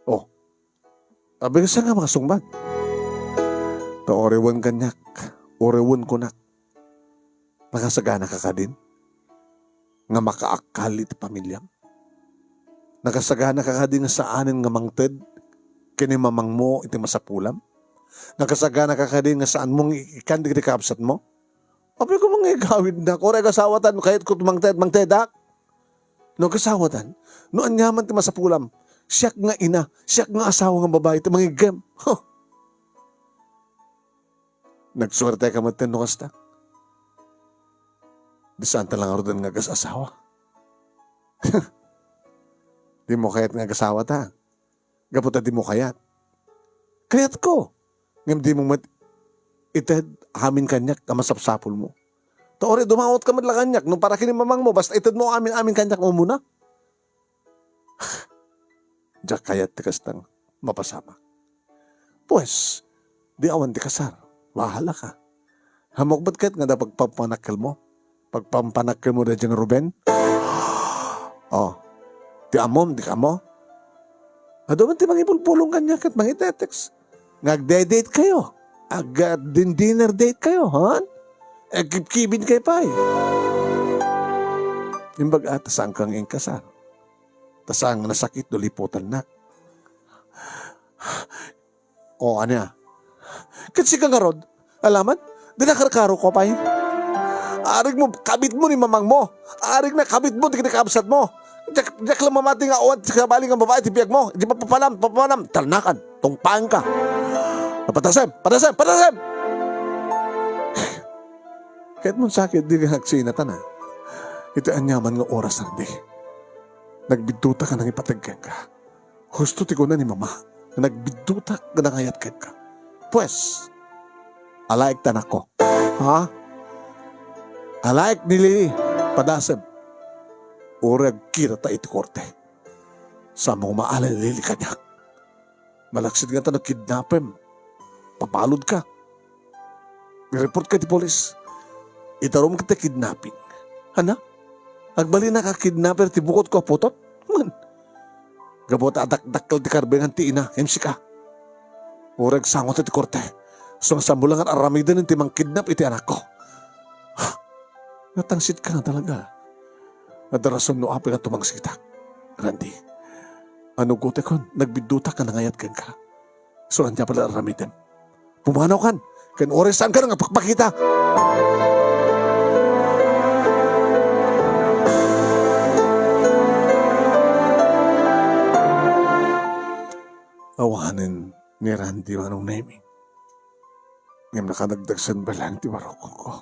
Oh. Abirsa nga makasungbat. Ta uray wen kaniak, uray wen kunak. Nakasagana ka kadin nga makaakkal iti pamiliam? Nakasagana ka kadi nga saanen nga mangted ken ni mamangmo iti masapulam? Nakasagana ka kadi nga saanmo nga ikan dagiti kabsatmo? Apay koma nga igawidnak, uray agasawatan, kayatko mangted, mangtedak. No agasawatan, no aniaman ti masapulam, siak nga ina, siak nga asawa nga babai ti mangiggem. Huh. Nagsuerte ka met no kasta. Di saan ta la ngaruden nga agas-asawa. Dimo kayat nga agasawata. Gapu ta dimo kayat. Kayatko. Ngem dimo met ited amin kaniak a masapsapulmo. Ta uray dumawat ka met la kaniak, no para ken ni mamangmo, basta itedmo amin-amin kaniak umuna. Diak kayat ti kasta nga mapasamak. Pues, di awan ti kasar. Bahala ka. Ammok met ket nga adda pagpampanakkelmo? Pagpampanakkelmo daydiay nga Ruben? Oh, ti ammom, di ka ammo? Adu met ti mangibulbulong kaniak ket mangitetext nga agde-date kayo. Agdin-dinner date kayo, han? Agkibkibin kayo pay. Imbaga, ta saanka nga inkasar. Ta saan nga nasakit no liputannak. O, ania? Ket sika ngarud, alaman, di nakarkaro ko pay. Arig mo, kabit mo ni mamang mo. Arig na kabit mo, di kabsat mo. Diak, diak lang mamati nga awan sabali nga babae ti biag mo. Di papapanam, papapanam. Talnakan, tungpaen ka. Patasem, patasem, patasem! Ket mo sakit, di ka agsinatan, a. Iti aniaman nga oras, Randy. Nagbiddutak a nangipateg kenka. Husto ti kuna ni Mama nga nagbiddutak nga nangayat kenka. Pues, alaek ta, anakko. Ha? Alaek ni Lily, padasem. Uray agkita ta iti korte. Saanmo nga maala ni Lily kaniak. Malaksid nga ta nagkidnapem, papalod ka. I-report ka iti pulis. Itarom ka ti kidnapping. Ania? Agbalinak a kidnapper ti bukod ko a putot? Ngem, gapu ta adakdakkel ti karbengan ti ina, M C ka. Uray agsango ti korte. Isu nga saanmo la nga aramiden ti mangkidnap iti anakko. Natangsit ka nga talaga. Adda rason no apay nga tumangsitak, Randy. Anugotekon, nagbiddutak nga nangayat kenka. Isu ania pay la aramidem. Pumanaw kan, ken uray saan ka nga pakpakita. Awanen ni Randy, Manong Nemy. Ngem nakanagdagsen balen ti barukongko.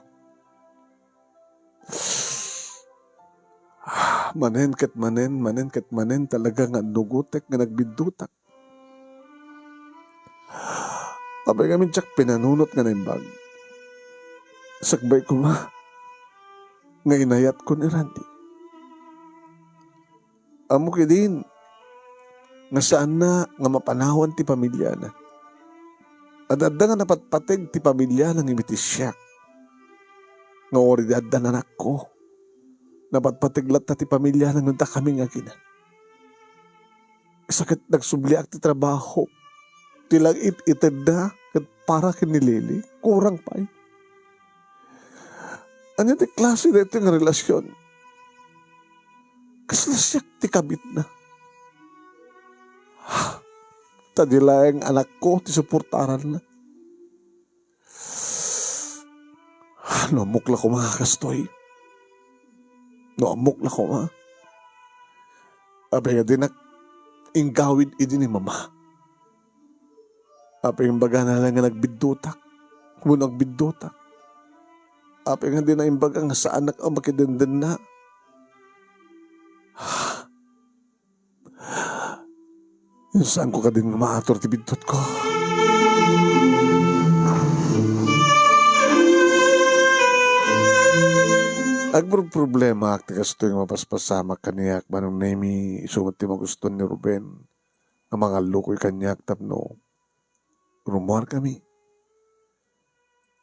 Manen ket manen, manen ket manen, talaga nga annugotek nga nagbiddutak. Apay ngamin diak pinanunot nga naimbag. Sakbay koma nga inayatko ni Randy. Ammok idin nga saanna nga mapanawan ti pamiliana. Ad-adda nga napatpateg ti pamiliana ngem iti siak nga uray di addan anakko. Napatpateg latta ti pamiliana ngem dakami nga agina. Isu ket nagsubliak ti trabaho. Ti langit itedna ket para ken ni Lily, kurang pay. Ania ti klase daytoy nga relasion? Kasla siak ti kabitna. Ta di laeng anakko ti suportaranna. No ammok la koma nga kastoy. No ammok la koma. Apay nga dinak inggawid idi ni Mama. Apay nga imbagana laeng nga nagbiddutak? Wenno agbiddutak? Apay nga dina imbaga nga saanak a makidendenna? Saanko kadin nga maatur ti biddutko. Agproproblemaak ti kastoy nga mapaspasamak kaniak, Manong Nemy, isu met ti magustuan ni Ruben nga mangallukoy kaniak tapno rumuarkami.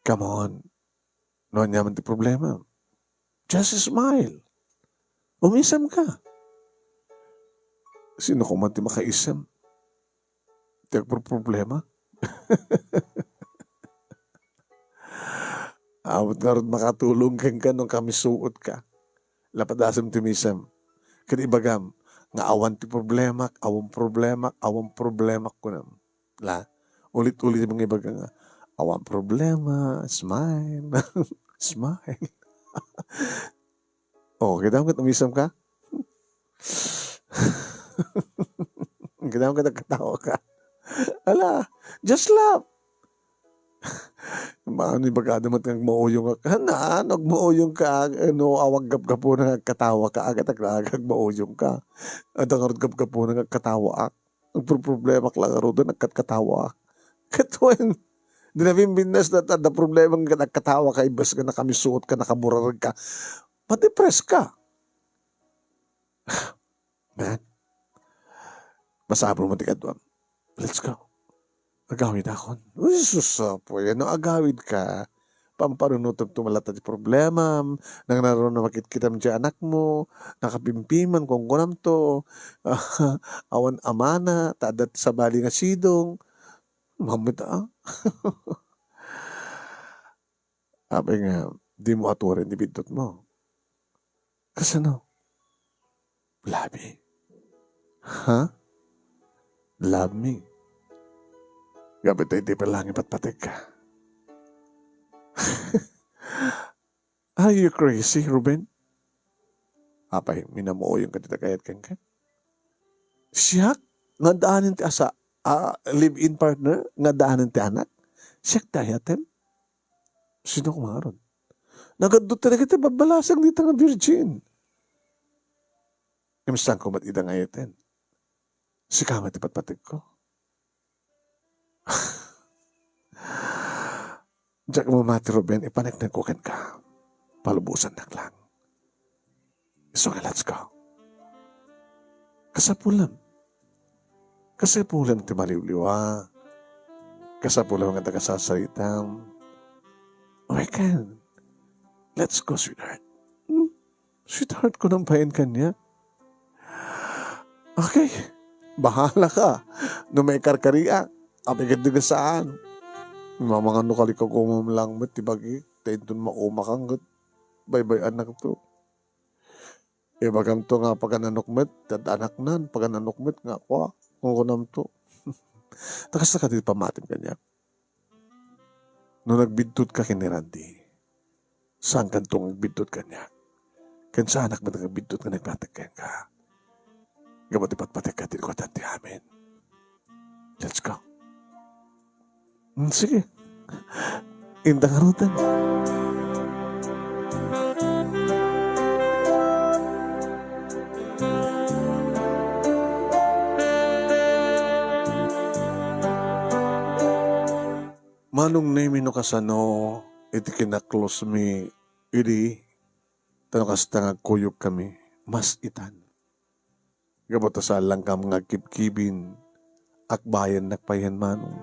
Come on. No aniaman ti problema, just smile. Umisemka. Sino koma ti makaisem? Ti agproproblema. Awan ngarud makatulong kenka no kamisuotka. Lapadasem ti umisem. Ket ibagam nga awan ti problemak, awan problemak, awan problemak kunam. La, ulit-ulit nga ibaga nga, "Awan problema, smile, smile." Oh, kita mo ket umisemka? Kita mo ket nagkatawaka? Ala, just laugh. Maano ibagada met nga agmauyongak? Haan, agmauyongka, no, awan gapgapuna nga agkatawaka, ket ag-, agmauyongka. Adda ngarud gapgapuna nga agkatawaak. Agproproblemaak la ngaruden, agkatkatawaak. Ket wen, di nabimbinnes ta adda problema nga agkatawaka, imbes nga nakamisuotka, nakamuraregka, madepreska. Man, masapul met ti kaduam. Let's go. Agawidakon. Uy, sus, apo, yan, no, agawidka. Pampanunotem to malata ti problemam, nang naron na makitkitam ti anakmo, nakapimpiman, kunkunam to, awan amana, ta adda ti sabali nga sidong, mamita. Apay nga, di mo aturen ti biddutmo. Kasano? Love me. Ha? Love me. Gapu ita iti pala nga ipatpategka. Are you crazy, Ruben? Apay, minamuoyong ka ti nagayat kenka? Siak? Nga addaanen ti asa-, ah, live-in partner? Nga addaanen ti anak? Siak ti ayatem? Sino koma ngarud? Nagaddut ta dagiti babbalasang dita nga virgin. Ngem saanko met ida nga ayaten. Sika met ti patpategko. Diak mamati, Ruben, ipaneknekko kenka. Palubosannak lang. Isu nga, let's go. Kasapulem. Kasapulem ti maliwliwa. Kasapulem nga nagkasasaritam. We can. Let's go, sweetheart. Hmm? Sweetheart ko nang payen kaniak. Okay. Bahala ka. No maikarkariak, apay ket di saan. Mamangano ka, likaw ko lang met ti bagik. Ta inton maumakan ket baybay-anak to. Ibagam to nga pagananok met, ti anaknan, pagananok met nga kua, kunkunam to. Ta kasta kadi pamatim kaniak. No nagbiddut ka ken ni Randy, saan kanto nga agbiddut kaniak? Ken saanak met nga agbiddut nga nagpateg kenka? Gapu ti patpategka ti katan ti amin. Let's go. Hmm, sige. Inda ngaruden. Manong Nemy, no kasano iti kinaklosmi idi, ta no kasta nga agkuyogkami, mas-itan. Gapu ta saan lang kam nga agkibkibin, akbayannak payen, Manong.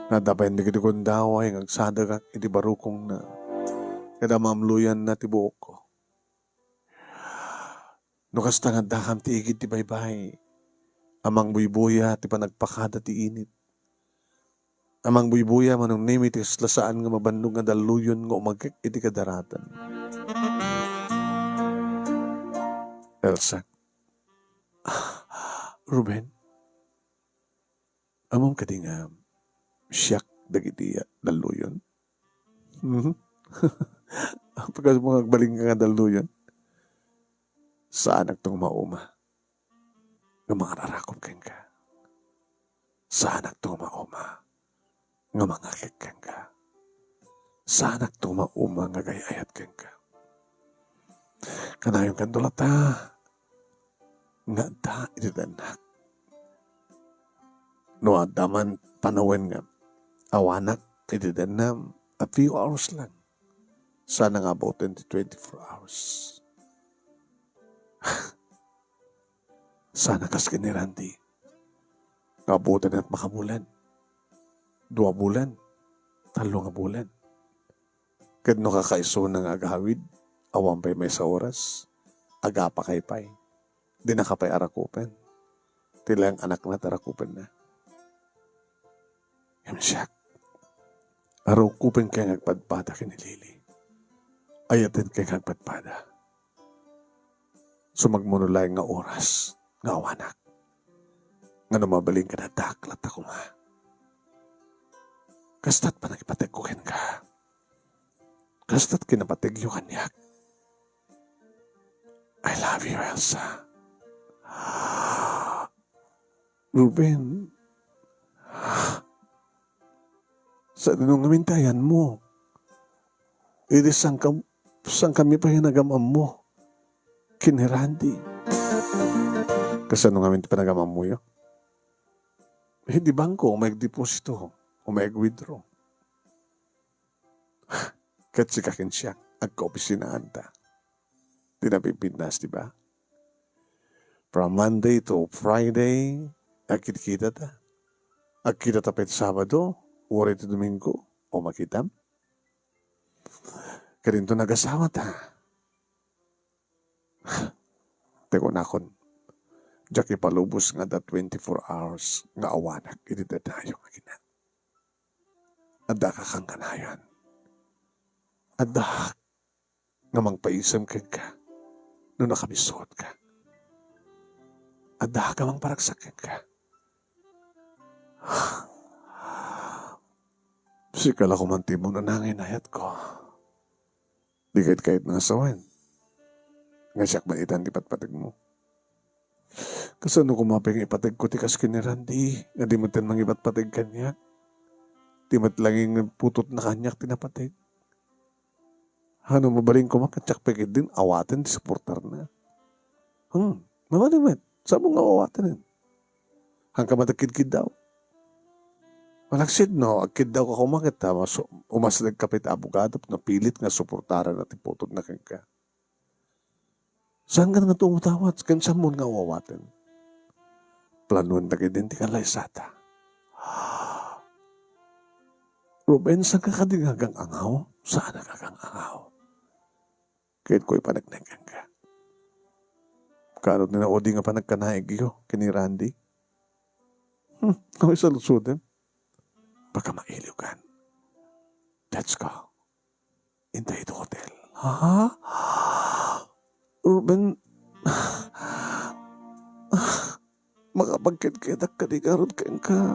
Nadda payen dagiti gundaway nga agsadagak iti barukongna, ket amamloyanna ti buokko. No kasta nga addakam ti igid ti baybay, amang buybuya ti panagpakada ti init. Amang buybuya, Manong Nemy, ti kasla saan nga mabannog nga dalluyon nga umagek iti kadaratan. Elsa. Ruben, ammom kadi nga siak dagiti dalluyon? Mhm. Apay kas mo nga agbalin ka nga dalluyon? Saanak tong mauma nga mangararakop kenka. Saanakto nga mauma nga mangngegek kenka. Saanakto nga mauma nga agay-ayat kenka. Kanayon kano latta nga adda iti dennak. No adda man panawen nga awanak iti denna, a few hours lang. Sana nga abutan ti twenty-four hours. Sana kas ken ni Randy, nga abutan met makabulan, dua bulan, tallo nga bulan. Ket no kakaisuna nga agawid, awan pay maysa oras, agapakay pay. Dinaka pay arakupen. Ti laeng anakna ti arakupenna. Ngem siak, arakupenka nga agpadpada ken ni Lily. Ayatenka nga agpadpada. Sumagmamano laeng nga oras nga awanak. Ngano mabalin ken addaak latta koma. Kasta't panangipategko kenka. Kasta't kinapategyo kaniak. I love you, Elsa. Ruben, sadino ngamin ti ayanmo? Idi sangka-, sangkami pay nga agam-ammo ken ni Randy. Kasano ngamin ti panagam-ammoyo? Iti bangko, umay agdeposito, umay agwithdraw. Ket sika ken siak, agkaopisinaanta. Ti napipintas, di ba? From Monday to Friday, agkitkitata. Agkitata pay ti Sabado, uray ti Domingo, o makitam? Kadinto nagasawata. Ti kunakon, diak ipalubos nga adda twenty-four hours nga awanak iti dadayo nga kina. Adda ka kankanayon. Adda nga mangpaisem kenka no nakabisuotka. Adda nga mangparagsak kenka. Sika la koma ti umuna nga inayatko. Di kaitkait nga sawen. Nga siak man itan ti patpategmo. Kasano koma pay nga ipategko ti kas ken ni Randy, nga di met mangipatpateg kaniak? Di met laeng nga putotna kaniak ti napateg. Ano, mabalin koma ket siak pay ketdin awaten ti suportarna. Hmm, mabalin met. Saan nga awaten? Haanka met agkidkiddaw. Malaksid no agkiddawka koma ket, ah, mas-, umasdegka pay ti abogado tapno pilit nga suportaranna ti putotna kenka. Saan nga nga tumatawat ken saan nga awawaten? Planuenta ketdin ti kalaysata. Ruben, saanka kadi nga agang-angaw? Saanak agang-angaw. Ket kuy panagnagan ka. Kaano ti naudi nga panagkanaigyo ken ni Randy? Hmm, awan saludsodem. Baka mailiwkan. Let's go. Into the hotel. Ha? Ruben, makapagkedkedak kadi ngarud kenka?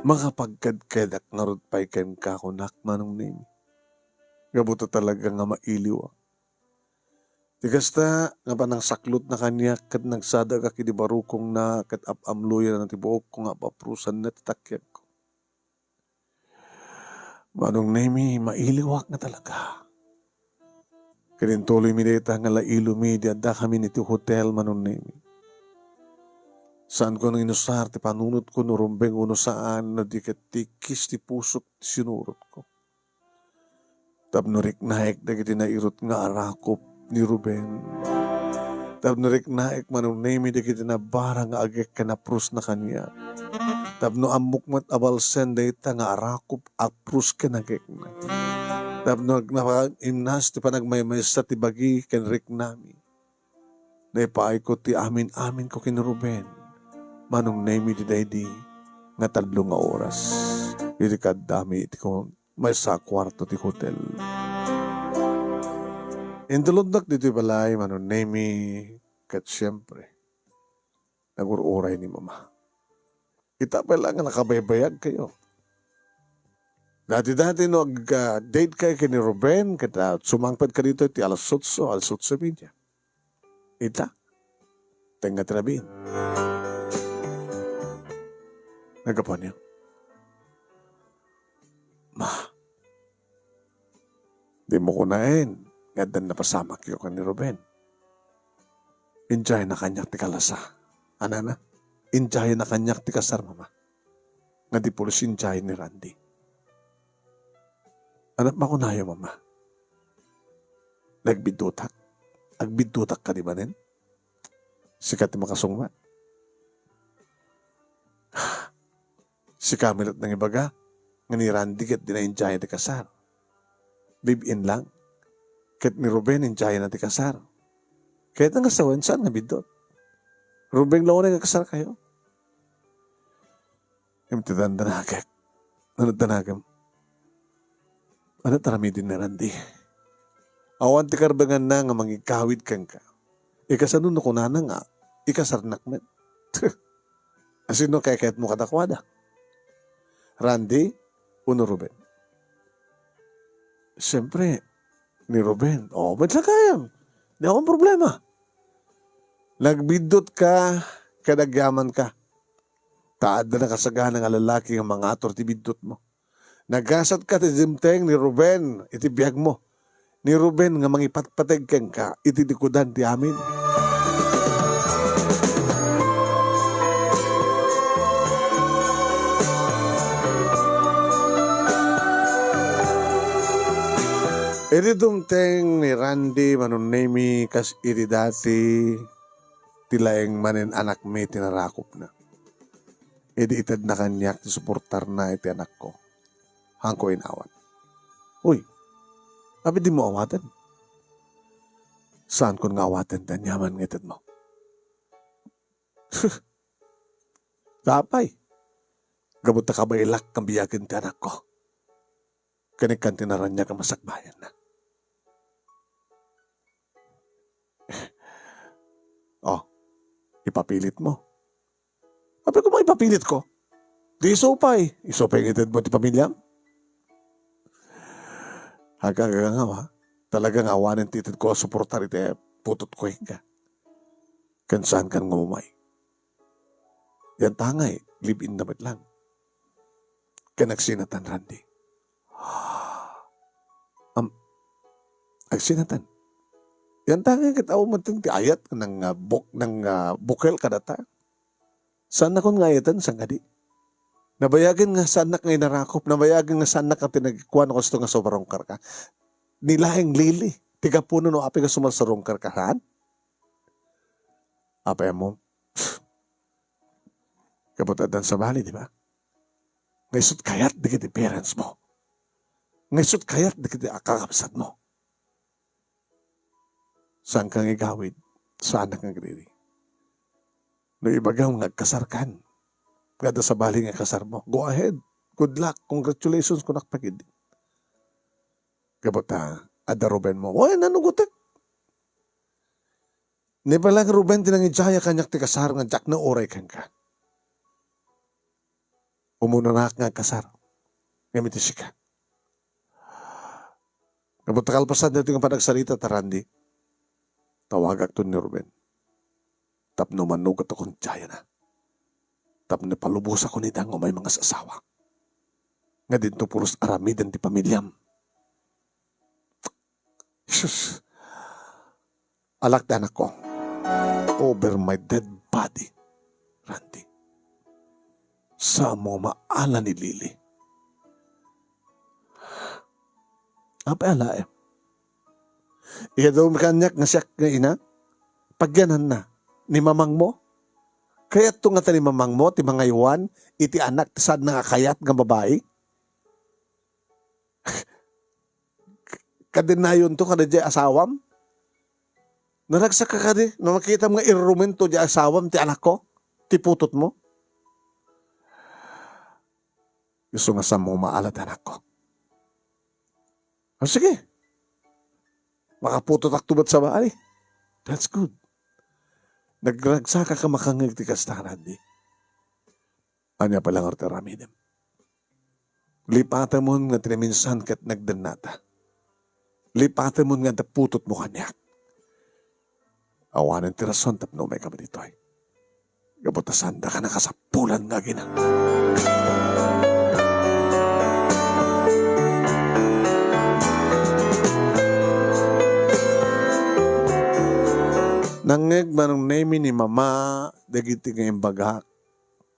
Makapagkedkedak ngarud pay kenka, kunak, Manong Nemi. Gapu ta talaga nga mailiwak. Ti kasta nga panangsaklotna kaniak ket nagsadagak idi barukongna ket ap-amloyenna ti buokko nga ap-aprosanna ti takiagko. Manong Nemi, mailiwak nga talaga. Ket intuloymi dayta nga lailomi idi addakamin iti hotel, Manong Nemi. Saanko nga inusar ti panunotko no rumbeng wenno saan, no di ket ti kis ti pusok ti sinurotko. Tapno riknaek dagiti nairut nga arakop ni Ruben. Tapno riknaek, Manong Nemi, dagiti nabara nga agek ken aprosna kaniak. Tapno ammok met a balsen dayta nga arakop, apros ken agekna. Tapno nag-, nakaimnas ti panagmaymaysa ti bagi ken riknami. Naipaayko ti amin-aminko ken Ruben, Manong Nemi, daydi nga tallo nga oras idi kaaddami iti kon-, maysa a kuarto ti hotel. Intulodnak ditoy balay, Manong Nemi, ket siempre, nagur-uray ni Mama. Ita pay la nga nakabaybayagkayo. Dati-dati no ag-, ah, date kayo ken ni Ruben, ket, ah, sumangpet ka dito ti alas otso, alas otso y media. Ita, tengnga ti rabiin. Naggapuan niya. Ma, di mo kunaen nga addan napasamak yo ken ni Ruben. Injay na kaniak ti kalasa. Anana? Injay na kaniak ti kasar, mama. Nga di pulos injay ni Randy. Anak, makunayo, mama. Nagbiddutak. Agbiddutak ka di manen? Sika ti makasungbat. Sika met nangibaga nga ni Randy ket di na injay ti kasar. Live-in lang. Ket ni Ruben injay na ti kasar. Ket nga sawen, saan nga biddut? Ruben la unay nga kasar kayo. Imti dandanagek. Ano danagem? Ano taramiden ni Randy? Awan ti karbenganna nga mangigawid kenka. Ikasano no kunana nga ikasarnak met? Asino kayat mo kadakuada? Randy, uno Ruben? Siyempre, ni Ruben. O, met la kayam. Di akong problema. Nagbiddut ka, kadagyaman ka. Ta adda nakasagana nga lalaki nga mangatur ti biddutmo. Nagasat ka ti dimteng ni Ruben iti biagmo. Ni Ruben nga mangipatpateg kenka iti likudan ti amin. Iti dumteng ni Randy, Manong Nemi, kas iti dati, ti laeng manen anakmi ti narakopna. Idi itedna kaniak ti suportarna iti anakko. Hanko inawat. Uy, apay dimo awaten? Saankon nga awaten ti aniaman nga itedmo? Apay, gapu ta kabaelak nga biagen ti anakko. Ken ikkan ti naraniag a masakbayanna. O, ipapilitmo. Apay koma ipapilitko? Di isu pay. Isu pay nga itedmo ti pamiliam? Agkagagangawa, talaga nga awanen ti itedko a suportar iti putotko kenka. Ken saankan nga umay. Yantangay, live-in na met lang. Ken agsinatan, Randy. Am, agsinatan. Yantangay ket awan met ti ayat nang, ah, buk-, nang, ah, bukel kadata. Saannakon nga ayaten, sangkadi. Nabayagen nga saannak nga inarakop, nabayagen nga saannak nga tinagikuan no kasto nga sumarungkarka. Ni laeng Lily, ti gapuno no apay nga sumasarungkarka, saan? Apay mo? Gapu ta addan sabali, di ba? Nga isut kayat dagiti parents mo. Nga isut kayat dagiti kakabsat mo. Saanka nga igawid, saannak nga agriri. No ibagam nga agkasarkan, nga adda sabali nga kasar mo, go ahead. Good luck. Congratulations, kunak pagid. Gapu ta, adda Ruben mo. Oy, nanugutek. Ni balang Ruben ti nangidiaya kaniak ti kasar nga diak nauray kenka. Umunanak nga agkasar. Ngem iti sika. Gapu ta kalpasan daytoy nga panagsarita ta, Randy, tawagakton ni Ruben. Tapno manugatakon diayana. Tapno palubosakon ida nga umay mangasasawa. Nga dinto pulos aramiden ti pamiliam. Sus. Alak ti anakko. Over my dead body, Randy. Saanmo maala ni Lily. Apay alaem? Iyadawmi kaniak nga siak nga ina? Pagyananna, ni mamangmo? Kayatto ngata ni mamangmo ti mangaywan iti anak ti saanna nga kayat nga babai? Kadinayonto kadi diay asawam? Naragsak ka kadi no makitam nga irrumento diay asawam ti anakko, ti putotmo? Isu nga saanmo maala ti anakko. O, sige. Makaputotakto met sabali. That's good. Nagragsakak a makangngeg ti kasta, Randy. Ania pay la ngarud ti aramidem? Lipatemon nga ti naminsan ket nagdennata. Lipatemon nga adda putotmo kaniak. Awanen ti rason tapno umaykami ditoy. Gapu ta saandaka nakasapulan nga agina. Nangngeg Manong Nemi ni Mama dagiti nga imbagak.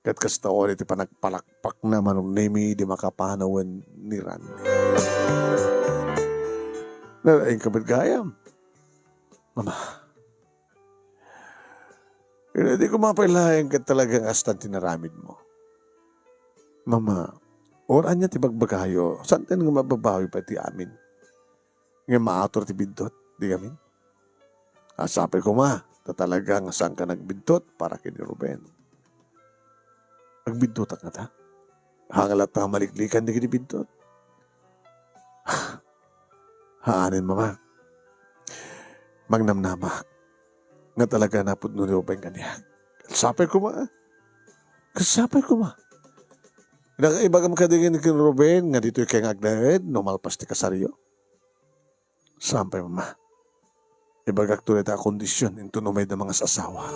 Ket kasta uri ti panagpalakpakna Manong Nemi idi makapanawen ni Randy. Nalaingka met gayam, Mama. Ket di ko mapailaeng ket talaga nga kasta ti naramidmo. Mama, or ania ti bagbagayo, santen nga mababawi pay ti amin. Ngem maator ti biddut, di ngamin? A, sapay koma, ta talaga nga saanka nagbidtot para ken ni Ruben. Agbiddutak ngata? Haan nga latta nga maliklikan dagiti biddut? Haanen, Mama. Mangnamnamak nga talaga napudno ni Ruben kaniak. Sapay koma. Sapay koma. Nakaibagam kadi ken Ruben nga ditoy kay nga agnaed no malpas ti kasaryo? Saan pay, Mama. Ibagakto dayta a kondisyon inton umayda mangas-asawa.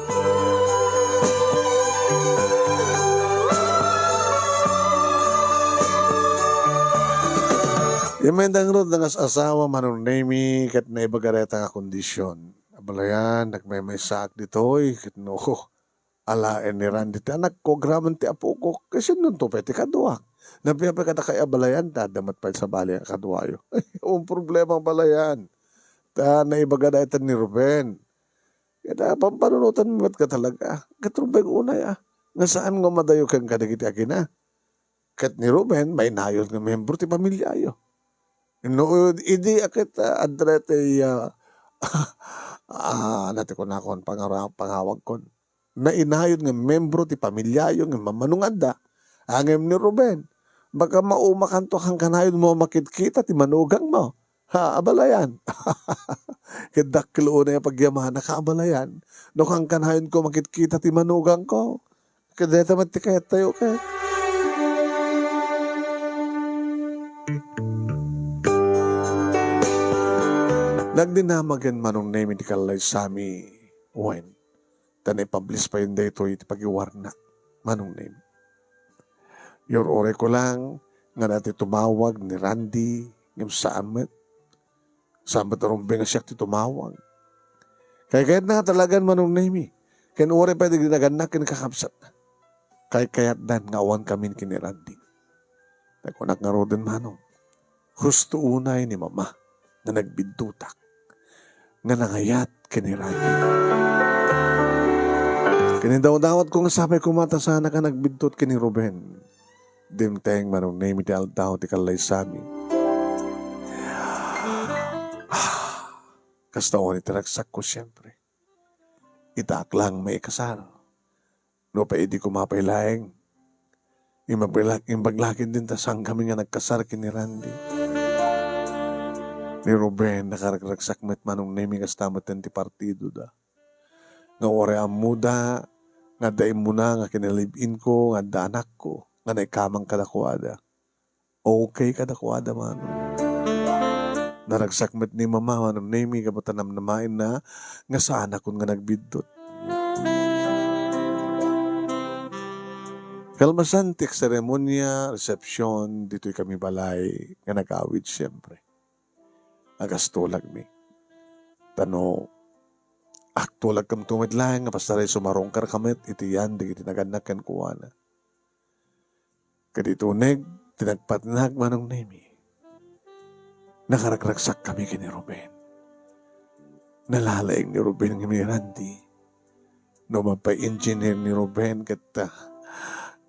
Imayda ngarud nangas-asawa, Manong Nemi, ket naibaga dayta nga kondisyon. Abalayan, nagmaymaysaak ditoy, ket no, alaen ni Randy ti anakko, agraman ti apoko. Ket sinonto pay ti kaduak? Nabiabay kadakay a balayan, ta adda met pay sabali nga kaduayo. Awan problema a balayan. Ta naibaga dayta ni Ruben. Ket, ah, pampanunotan met ka talaga. Ket Ruben unay, ah, nga saan nga madayo ken kadagiti agina. Ket ni Ruben, mainayon nga membro ti pamiliayo. No, idi a ket, ah, adda ti, ah, ah, ania ti kunakon, pangara-, pangawagkon. Mainayon nga membro ti pamiliayo nga mamano nga adda. Ngem ni Ruben, baka maumakanto a kankanayon mo makitkita ti manugangmo. Ha, abalayan. Ket dakkel unay a pagyamanak, abalayan. No kankanayonko makitkita ti manugangko. Ket dayta met ti kayattayo ket. Nagdinamagen Manong Nemi ti kallaysami, wen, ta naipablis payen daytoy iti pagiwarnak, Manong Nemi. Iyur-urayko lang nga adda ti tumawag ni Randy, ngem saan met. Saan met a rumbeng a siak ti tumawag. Kaykayatna nga talagan, Manong Nemi, ken uray pay dagiti nagannak ken kakabsatna. Kaykayatdan nga awan kamin ken ni Randy. Nakunak ngaruden, Manong, husto unay ni Mama nga nagbiddutak nga nangayat ken ni Randy. Ken indawdawatko nga sapay koma ta saanaka nagbiddut ken ni Ruben. Dimteng Manong Nemi ti aldaw ti kallaysami. Kasta unay ti ragsakko, siempre. Itaak lang maikasar. Nupay idi ko mapay laeng, imbag-, imbag la ketdin ta saankami nga nagkasar ken ni Randy. Ni Ruben, nakaragragsak met Manong Nemi, kasta met ti partidoda. Nga uray ammoda nga adda immuna nga kinalive-inko, nga adda anakko, nga naikamang kadakuada. Okay kadakuada, Manong. Naragsak met ni Mama, Manong Nemi, gapu ta namnamaenna nga saanakon nga nagbiddut. Kalmasan ti seremonia, resepsyon, ditoy kami balay nga nag-awid, siempre. Agastulagmi. Ta no agtulagkamto met laeng nga pasaray, sumarungkarka met iti yan dagiti nagannak kenkuana. Ket iti uneg ti nagpatnag, Manong Nemi, nakaragragsakkami ken ni Ruben. Nalalaing ni Ruben ngem ni Randy. No mapay engineer ni Ruben ket, ah,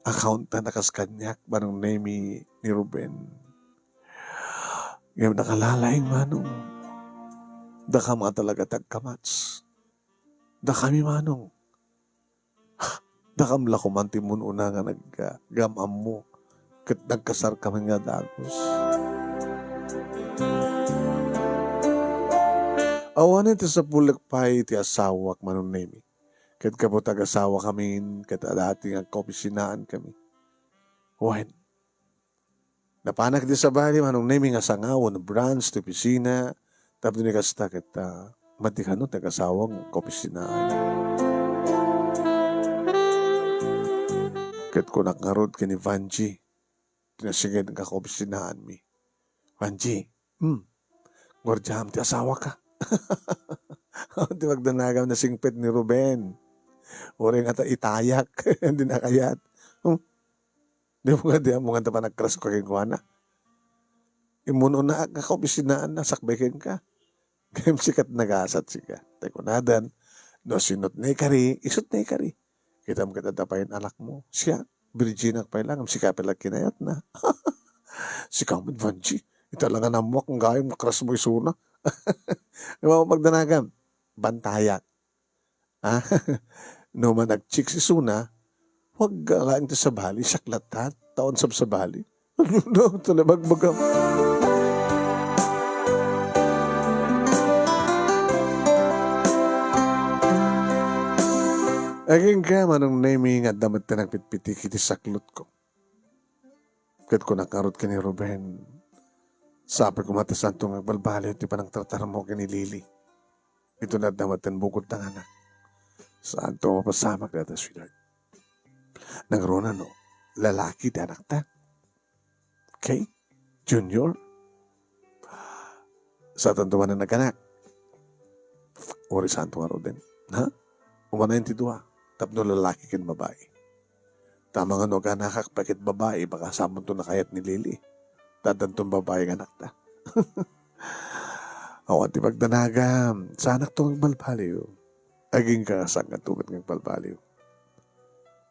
accountant a kas kaniak, Manong Nemi, ni Ruben. Ngem nakalalaing, Manong. Dakam a talaga ti agkamats. Dakami, Manong. Dakam la koman ti immun-una nga nag-, ah, gam-ammo ket nagkasarkami nga dagus. Awanen ti sapulek pay ti asawak, Manong Nemi. Ket gapu ta agasawakamin, ket adda ti nga agkaopisinaankamin. Wen, Napanak iti sabali, Manong Nemi, nga sanga wenno branch ti opisina, tapno ni kasta ket, ah, madi kano ti agasawak nga kaopisinaan. Ket kunak ngarud ken ni Vanji, ti nasingpet nga kaopisinaanmi, "Vanji, hmm, guardiam ti asawaka." Ti pagdanagam, nasingpet ni Ruben. Uray nga ta itayak, di na kayat. Hmm? Di mo nga, di mo nga ta panagkras ko kenkuana. Immun-unaak nga kaopisinaanna, sakbay kenka. Ngem sika ti nagasat, sika. Tay kunadan, no sino't naikari, isu't naikari. Kitam ket adda pay anakmo. Siak, virginak pay la, ngem sika pay la kinayatna. Sika met, Vanji, ita la nga ammoak nga gayyem nga krasmo isuna. Ngem awan pagdanagam, bantayak. Ah, no man nag-chicks isuna, huwag ka laeng ti sabali, siak latta, ta awan sabsabali. Ano na, talabagbagam. Agingga, Manong Nemi, nga adda met ti nagpitpitik iti saklotko. Ket kunak ngarud ken ni Ruben, "Sapay koma ta saanto nga agbalbaliw ti panangtratarmo ken ni Lily. Ito na adda met ti bukod nga anak. Saanto mapasamak dayta, sweetheart. Nangruna no, lalaki ti anakta. Okay? Junior? Saanto man a naganak. Uray saanto ngaruden. Ha? Umanayen ti dua. Tapno lalaki ken babai. Ta amangan no aganakak pay ket babai, baka saanto nakayat ni Lily. Ta addanton babai nga anakta." "Awan ti pagdanagam, saanakto nga agbalbaliw. Agingga, saanto met nga agbalbaliw.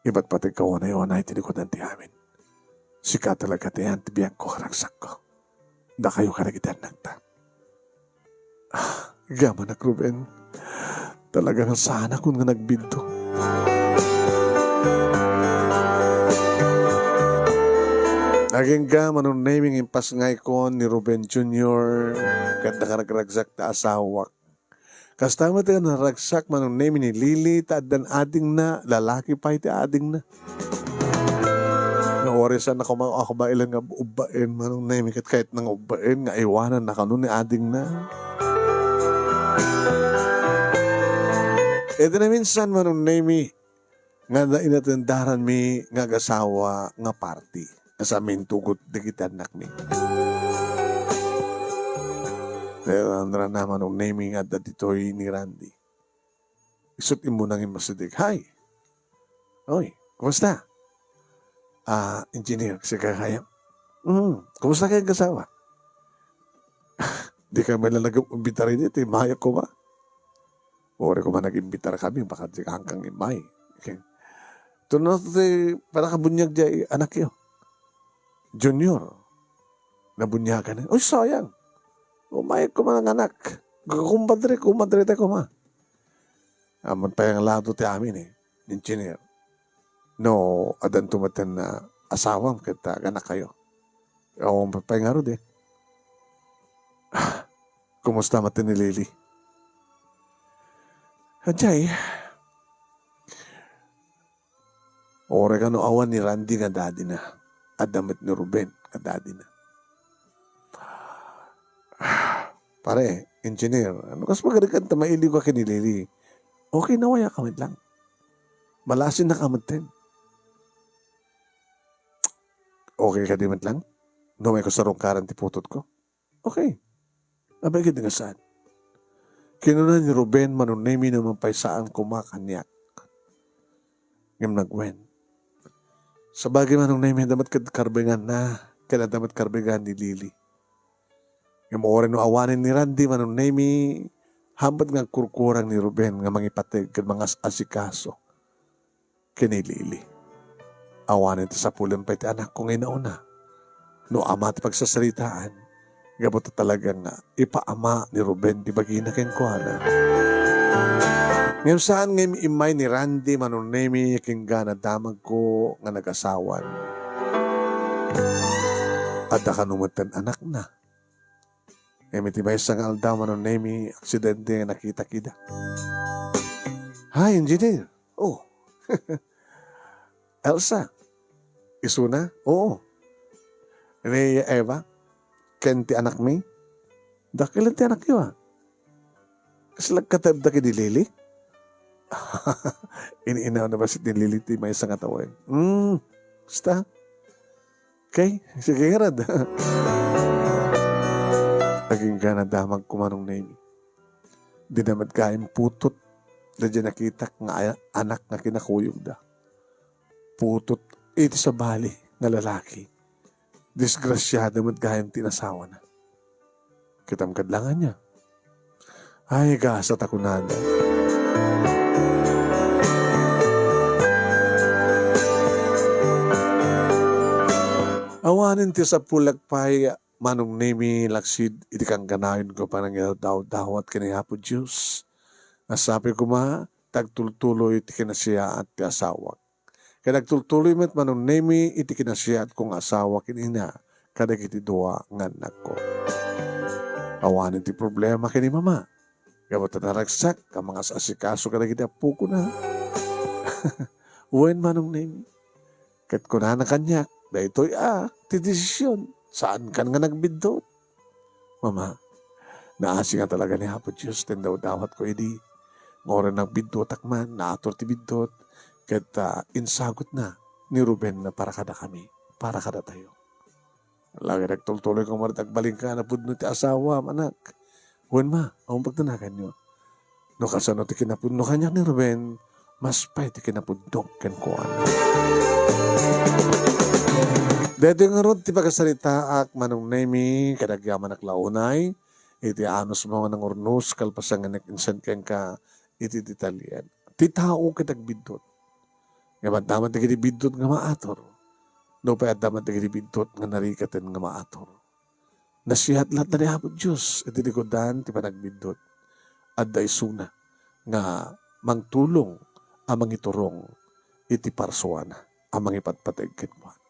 Ipatpateg ka unay-unay ti likudan ti amin. Sika talaga ti ayan ti biagko ken ragsakko. Dakayo kadagiti annakta." Ah, agingga, Manong Ruben. Talaga nga saanakon nga nagbiddut. Agingga, Manong Nemi, nga impasngaykon ni Ruben Junior ket nakaragragsak ta asawak. Kasta met nga naragsak, Manong Nemi, ni Lily, ta addan adingna, lalaki pay ti adingna. Nga uray saan a koma-, a kabaelan nga ubbaen, Manong Nemi, ket kayatna nga ubbaen nga aywananna kano ni adingna. Iti naminsan, Manong Nemi, nga nainatendaranmi nga agasawa nga party. Kasami intugot dagiti annakmi. Pero naramidam, Manong Nemi, nga adda ditoy ni Randy. Isu't immuna nga immasideg. "Hi! Oy, kumusta? Ah, engineer, sika gayam? Mm, kumusta kayat agasawa?" "Dika met la nag-imbitar idi, ti mayek koma." "Uray koma nag-imbitar kami, baka dika kano immay." Okay. "Ito no ti panakabuniag diay anakyo, Junior. Nabuniagan." "Uy, sayang. Umayek koma nga anak. Kumadre, kumadre tayo koma." "Ammom pay nga lado ti amin, eh, engineer. No, addanto met nga asawam ket, ah, anak kayo. Awan pay ngarud, eh." "Ah, kumusta met ni Lily?" "Adiay. Uray kano awan ni Randy nga daddy na, adda met ni Ruben nga daddy na." "Pare, engineer, no kas pagarigan ta mailiwka ken ni Lily, okay, nawayak ka met lang. Malasinak ka met ten. Okay kadi met lang? No, mayko sarungkaran ti putotko." "Okay. Apay ket nga saan?" Kinuna ni Ruben, Manong Nemi, no man pay saan koma kaniak. Ngem nagwen. Sabagay, Manong Nemi, adda met kad karbenganna, ken adda met karbengan ni Lily. Ngem uray no awanen ni Randy, Manong Nemi, haanpay nga agkurkurang ni Ruben nga mangipateg ken mangas-asikaso ken ni Lily. Awanen ta sapulen pay ti anakko nga inauna. No ama ti pagsasaritaan, gapu ta talaga nga ipaama ni Ruben ti bagina kenkuana. Ngem saan nga im-, immay ni Randy, Manong Nemi, ken gana damagko nga nagasawan. Adda kano met ten anakna. Ngem iti maysa nga aldaw, Manong Nemi, aksidente nga nakitak ida. "Hi, engineer." "Oh." "Elsa. Isuna?" "Oo." ni Eva, ken ti anakmi? Dakkel ti anakyo, a. Kasla agkataebda ken ni Lily? In-inawna bassit ni Lily ti maysa nga tawen. Hmm, basta. Okay, sige ngarud. Agingga nadamagko, Manong Nemi. Dina met gayam putot daydiay nakitak nga aya-, anak nga kinakuyogda. Putot iti sabali nga lalaki. Disgrasiada met gayam ti inasawana. Kitam kad la nga ania. Ay, gasat a kunada. Awanen ti sapulak pay, Manong Nemi, laksid iti kangkanayon ko panangidawdawat ken ni Apo Dios. Nga sapay koma, ti agtultuloy ti kinasiyaat ti asawak. Ket agtultuloy met, Manong Nemi, iti kinasiyaatko nga asawa ken ina kadagiti dua nga annakko. Awanen ti problema ken ni Mama. Gapu ta naragsak a mangas-asikaso kadagiti appokona. Wen, Manong Nemi. Ket kunana kaniak, daytoy a ti desisyon. Saankan nga nagbiddut. Mama, naasi nga talaga ni Apo Dios ti indawdawatko idi. Nga uray nagbiddutak man, naator ti biddut, ket, ah, insagutna ni Ruben para kadakami, para kadatayo. Lagid agtultuloy koma met agbalin ka a napudno ti asawam, anak. Wen, ma, awan pagdanaganyo. No kasano ti kinapudno kaniak ni Ruben, mas pay ti kinapudno kenkuana. Daytoy ngarud ti pakasaritaak, Manong Nemi, ket agyamanak la unay iti anusmo nga nangurnos kalpasan nga nag-insent kenka iti detalyen. Ti tao ket agbiddut. Ngem adda met dagiti biddut nga maator. Nupay adda met dagiti biddut nga narikaten nga maator. Nasiat latta ni Apo Dios iti likudan ti panagbiddut. Adda isuna nga mangtulong a mangiturong iti parsuana a mangipatpateg kenkuana.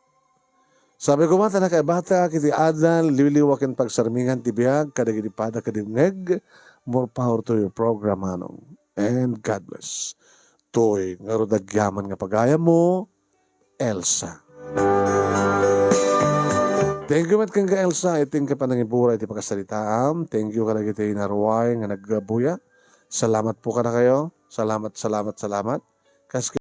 Sapay koma ta nakaibatak iti adal, liwliwa ken pagsarmingan ti biag kadagiti pada ken dimngeg. More power to your program, Manong. And God bless. Toy ngarud agyaman nga pagayammo, Elsa. Thank you met kenka, Elsa, iti inka panangibura iti pakasaritaam. Thank you kadagiti naruay nga naggabuya. Salamat po kadakayo. Salamat, salamat, salamat. Kas